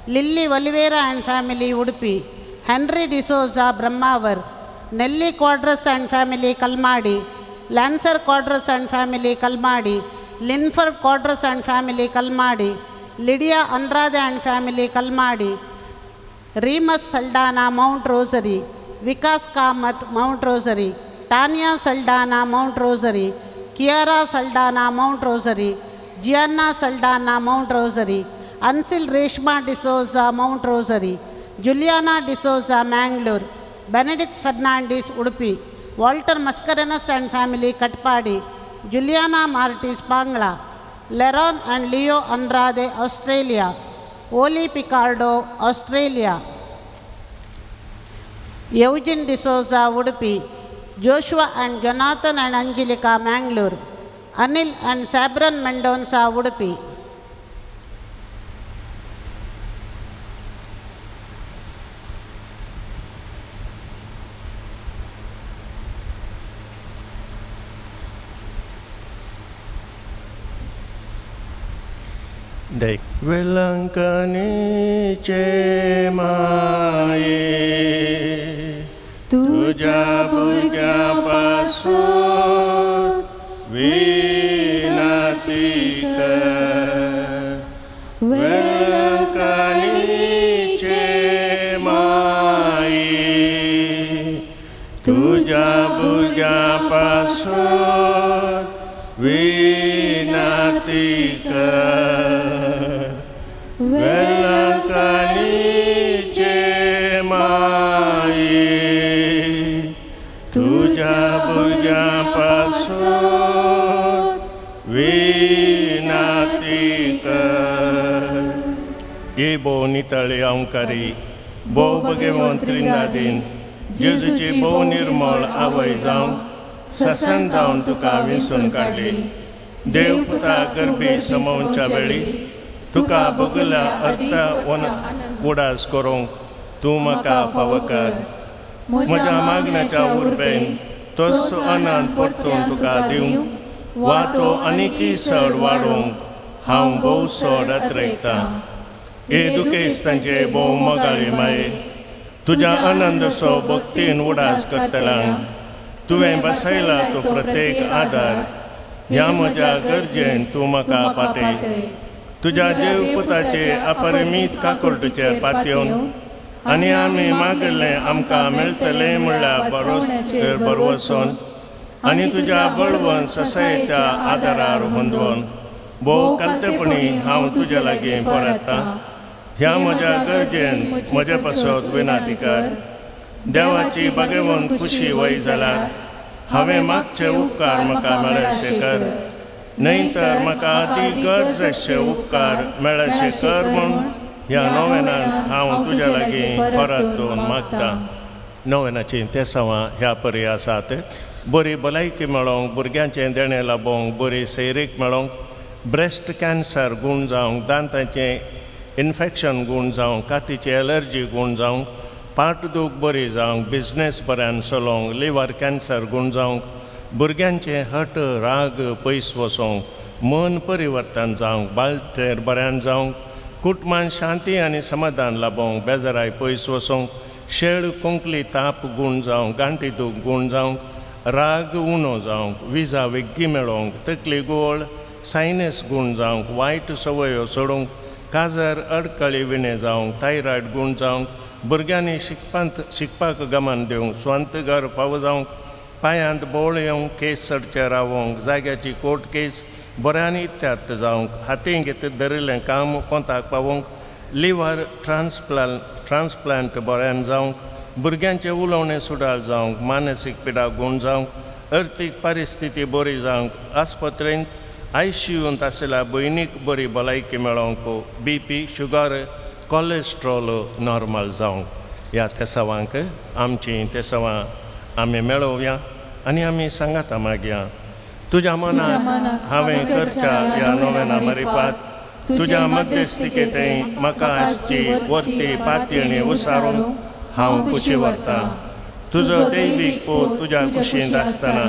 Lily Oliveira and family Udupi, Henry D'Souza Brahmavar, Nelly Quadras and family Kalmadi, Lancer Quadras and family Kalmadi, Linford Quadras and family Kalmadi, Lydia Andrade and family Kalmadi, Remus Saldana Mount Rosary, Vikas Kamath Mount Rosary, Tanya Saldana Mount Rosary, Kiara Saldana Mount Rosary, Gianna Saldana Mount Rosary, Ansil Reshma D'Souza Mount Rosary, Juliana D'Souza Mangalore, Benedict Fernandes Udupi, Walter Mascarenhas and family Katpadi, Juliana Martis Pangla, Leron and Leo Andrade Australia, Oli Picardo Australia, Eugene D'Souza Udupi, Joshua and Jonathan and Angelica Mangalore, Anil and Sabran Mendonca Udupi. देख वेलंकनीचे माये तुझ्या भुरग्यापासून विनती कर. वेलंकनीचे ये भोव नितळी अंकारी भोव भगेवंत त्रिंदादीन जेजूची भोव निर्मळ आवय जावन ससन जावन तुका विंचून काडली. देव पुता गर्भी समोवच्या वेळी तुका बगल्या अर्थ उडास करूंक तूं म्हाका फावो कर. म्हज्या मागण्याच्या उर्बेन तोच आनंद परतून तुका दिवंक वा तो आनीकय चड वाडोवंक हांव भोव चड अत्रेकतां. हे दुखेस्तांचे भोव मोगाळी माये, तुज्या आनंदसो भक्तीन उडास करतल्यांक तुवें बसयला तो प्रत्येक आदार ह्या म्हज्या गरजेन तूं म्हाका पाटय. तुज्या देव पुताचे अपरिमीत काकुळटेचेर पातयेवन आनी आमी मागिल्लें आमकां मेळटलें म्हणल्यार भरवसचेर भरवसोन आनी तुज्या बळवंत ससायेच्या आदारार होंदोवन भोव कलतेपणी हांव तुज्या लागीं परततां. ह्या म्हज्या गरजेन म्हजे पासत विनंती कर. देवाची भगवंत खुशी वय जाल्यार हांवें मागचे उपकार म्हाका मेळशे कर, न्हय तर म्हाका ती गरज आसचे उपकार मेळशे कर म्हूण ह्या नोवेनांत हांव तुज्या लागीं परतून मागतां. नोवेनाचीं तेसांवां ह्या परी आसात. बरी भलायकी मेळोवंक, भुरग्यांचें देणें लाबोवंक, बरी सैरीक मेळोवंक, ब्रेस्ट कॅन्सर गूण जावंक, दांतांचें इन्फेक्शन गूण जावंक, कातीची एलर्जी गूण जावंक, पाटदूख बरी जावंक, बिजनेस बऱ्यान चलोवंक, लिवर कॅन्सर गूण जावंक, भुरग्यांचें हट राग पयस वचोंक, मन परिवर्तन जावंक, बाळटेर बऱ्यान जावंक, कुटुंबान शांती आनी समाधान लाबोवंक, बेजाराय पयस वचोंक, शेळ कोंकली ताप गूण जावंक, गांठी दूख गूण जावंक, राग उणो जावंक, विजा वेग्गी मेळोवंक, तकली गोळ सायनस गूण जावंक, वायट संवयो सोडूंक, काजर अडकळी विणे जावंक, थायरॉयड गूण जावंक, भुरग्यांनी शिकपाक गमन दिवंक, स्वांत घर फावो जावंक, पांयांत बोळ येवंक, केस सडचे रावोंक, जाग्याची कोर्ट केस बऱ्यान इत्यार्थ जावंक, हातीं घेत धरिल्लें काम कोंताक पावोवंक, लिवर ट्रान्सप्लांट बऱ्यान जावंक, भुरग्यांचें उलोवणें सुडाळ जावंक, मानसीक पिडा गूण जावंक, अर्थीक परिस्थिती बरी जावंक, आस्पत्रेंत आयसीयूंत आशिल्ल्या भयणीक बरी भलायकी मेळोवंक, BP sugar cholesterol normal जावंक. ह्या तेसावांक आमचीं तेसावां आमी मेळोवया आनी आमी सांगाता मागया. तुज्या मनाक हांवें करच्या ह्या नोवेना मारिफात तुज्या मध्यस्थिकेंतय म्हाका आसची वर्ती पातयेणी उसारून हांव कुशी व्हरतां. तुजो दैवीक पूत तुज्या कुशींत आसतना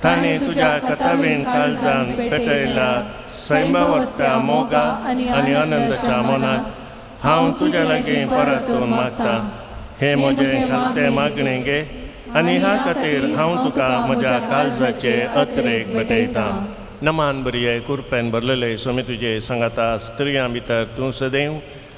ताणें तुज्या कथावीण काळजान पेटयल्या सैमावरत्या मोगा आनी आनंदाच्या मनाक हांव तुज्या लागीं परतून मागतां. हें म्हजें खालतें मागणें गे आनी ह्या खातीर हांव तुका म्हज्या काळजाचे अत्रेक भेटयतां. नमान बरी कुरपेन भरलेले स्वामी तुजे सांगाता, स्त्रियां भितर तूं सदैव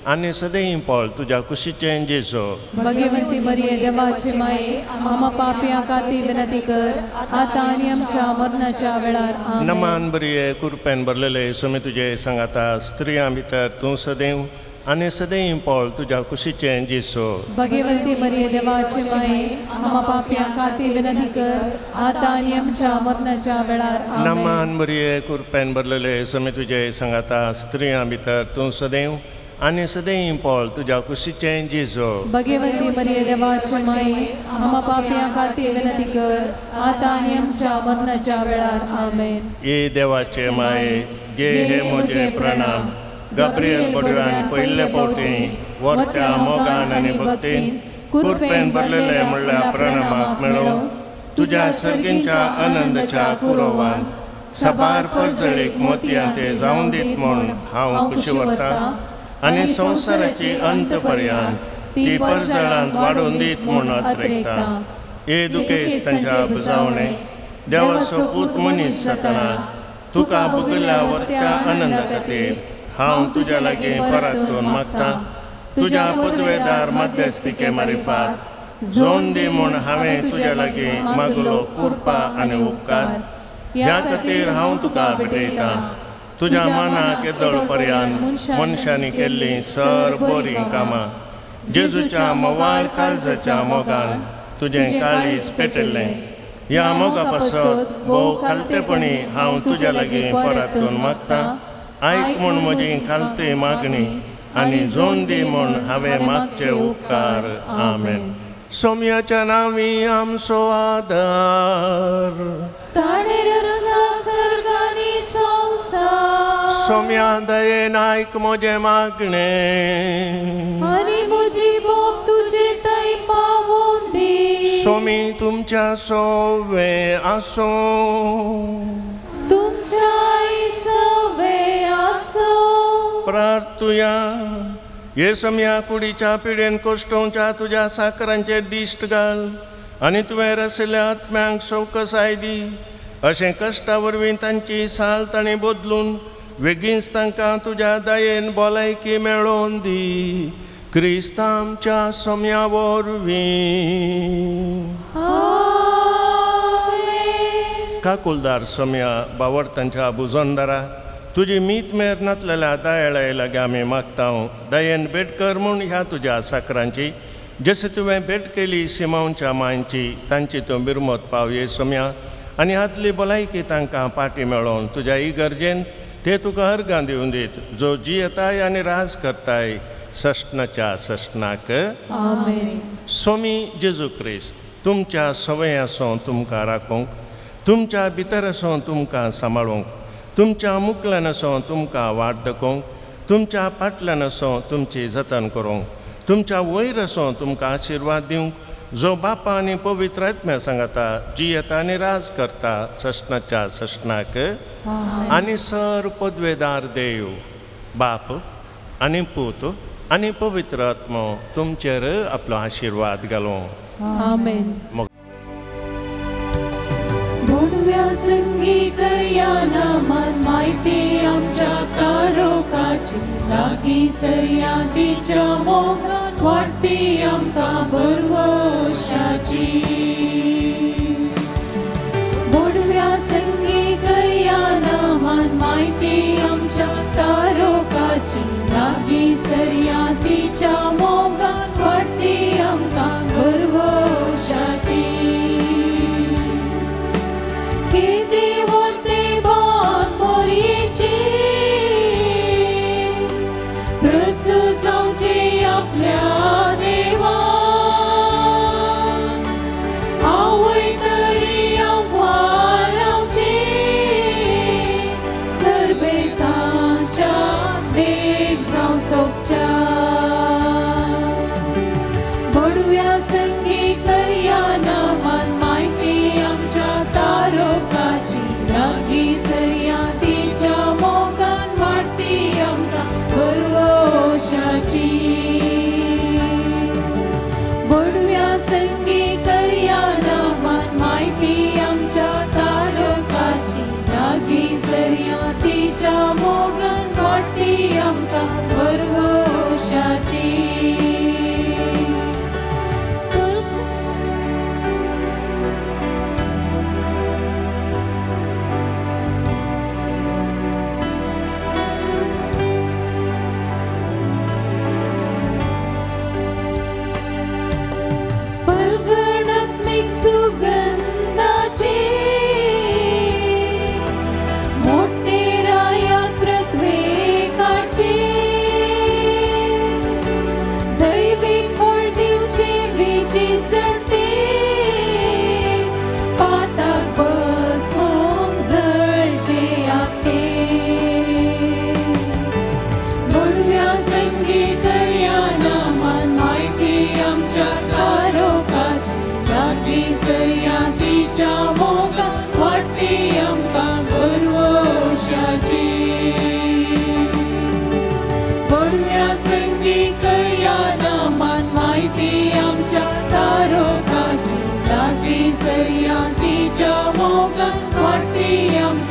आनी सदैव पळ तुज्या कुशीचें जेजो. भगवंती मरिये देवाची माये, आम्हा पाप्यां खातीर विनंती कर, आतां आनी आमच्या मरणाच्या वेळार. आमेन. नमान बरी कुरपेन भरलेले स्वामी तुजे सांगाता, स्त्रियां भितर तूं सदैव आनी सदैव पळ तुज्या कुशीचें जेजो. भगवंती मरिये देवाची माये, आम्हा पाप्यां खातीर विनंती कर, आतां आनी आमच्या मरणाच्या वेळार. आमेन. नमान बरी कुरपेन भरलेले स्वामी तुजे सांगाता, स्त्रियां भितर तूं सदैव आनी सदैव पळ तुज्या कुशीचें जेजो. भगवंती मरिये देवाची माये, आम्हा पाप्यां खातीर विनंती कर, आतां आनी आमच्या मरणाच्या वेळार. आमेन. ये देवाचे माये, गे हे म्हजे प्रणाम. गाब्रियल बडव्यान पयले फावटी वर्त्या मोगान आनी भक्तीन कुरपेन भरलेले म्हणल्यार प्रणामाक मेळोवंक तुज्या सर्गींच्या आनंदाच्या कुरोवान साबार परजळीक मोतयां ते जावन दीत म्हूण हांव खुशी व्हरतां आनी संवसाराची अंत पर्यंत ती परजळांत वाडोवन दीत म्हूण अत्रेकतां. हे दुखेस्तांच्या बुजावणे देवाचो पूत मनीस जातना तुका भुगल्या वर्त्या आनंदा खातीर हांव तुज्या लागीं परतून मागतां. तुज्या पदवेदार मध्यस्थिके मारिफात जोन दी म्हूण हांवें तुज्या लागीं मागलो कृपा आनी उपकार. ह्या खातीर हांव तुका भेटयतां. तुज्या मनाक येदोळ पर्यंत मनशांनी केल्लीं सर बरीं कामां जेजूच्या मवाळ काळजाच्या मोगान तुजें काळीज पेटिल्लें. ह्या मोगा पासत भोव खालतेपणी हांव तुज्या लागीं परतून मागतां. आयक म्हूण म्हजी खालती मागणी आनी जोण दी म्हूण हांवें मागचे उपकार. आमेन. सोम्याच्या नांवी आमचो आदार. ताणें रचला सर्ग आनी संवसार. सोम्या दयेन आयक म्हजें मागणें आनी म्हजी बोब तुजे थंय पावोवन दी. सोमी तुमच्या सोवे आसूं. तुमच्याय सवे आसूं. प्रार्थुया. हे सोम्या कुडीच्या पिडेन कोश्टोवच्या तुज्या साकरांचेर दिश्ट घाल आनी तुवें रसिल्ल्या आत्म्यांक सवकसाय दी. अशें कश्टा वरवीं तांची साल तांणी बदलून वेगींच तांकां तुज्या दयेन भलायकी मेळोवन दी. क्रिस्त आमच्या सोम्या वरवीं. काकुलदार सोम्या बावडतांच्या बुजोनदारा तुजी मीत मेर नातलेल्या दयाळाय लागीं आमी मागता. दयेन भेट कर म्हूण ह्या तुज्या साकरांची जशें तुवें भेट केली सिमांवच्या मांयची तांची तूं बिरमत पाव ये सोम्या आनी हातली भलायकी तांकां पाटी मेळोवन तुज्या इगर्जेन ते तुका अर्गां दिवन दीत जो जियेताय आनी राज करताय सश्णाच्या सश्णाक. आमेन. सोमी जेजू क्रिस्त तुमच्या सवय आसूं तुमकां राखूंक, तुमच्या भितर आसूं तुमकां सांबाळूंक, तुमच्या मुकल्यान आसूं तुमकां वाट दाखोवंक, तुमच्या फाटल्यान आसूं तुमची जतन करूंक, तुमच्या वयर आसूं तुमकां आशिर्वाद दिवंक जो बापा आनी पवित्र आत्म्या सांगाता जियेता आनी राज करता सश्णाच्या सश्णाक. आनी सर पदवेदार देव बाप आनी पूत आनी पवित्र आत्मो तुमचेर आपलो आशिर्वाद घालूं. आमेन. बोडव्या संगी करया नामान माहिती आमच्या तारोकाची लागीं सरया तिच्या मोगान वाडटी आमकां भरवशाची. बोडव्या संगी करया नामान माहिती आमच्या तारोकाची लागीं सरया तिच्या मोगान वाडटी आमकां भरवशाची. किती वर्ते बाग मोरयेची प्रसू जावचे आपल्या देवा आवय तरी आंवारावची सर्वेसांच्या देख जावं सोबच्या. बडव्या संगी करया नामान माहिती आमच्या तारोकाची लागीं सरया तिच्या मोगान वाडटी आमकां भरवशाची. बडव्या संगी करया नामान माहिती आमच्या तारोकाची लागीं सरया तिच्या मोगान वाडटी आमकां भरवशाची. पलगणात्मिक सुगंधाचे मोठे राया पृथ्वे काडचे दैवीक फळ दिवचे विजी चडते पाताक बसवंक जळचे आपटे. बडव्या संगी करया नामान माहिती आमच्या तारोकाची लागीं सरया तिच्या मोगान वाडटी आमकां भरवशाची. बडव्या संगी करया नामान माहिती आमच्या तारोकाची लागीं सरया तिच्या मोगान वाडटी आमकां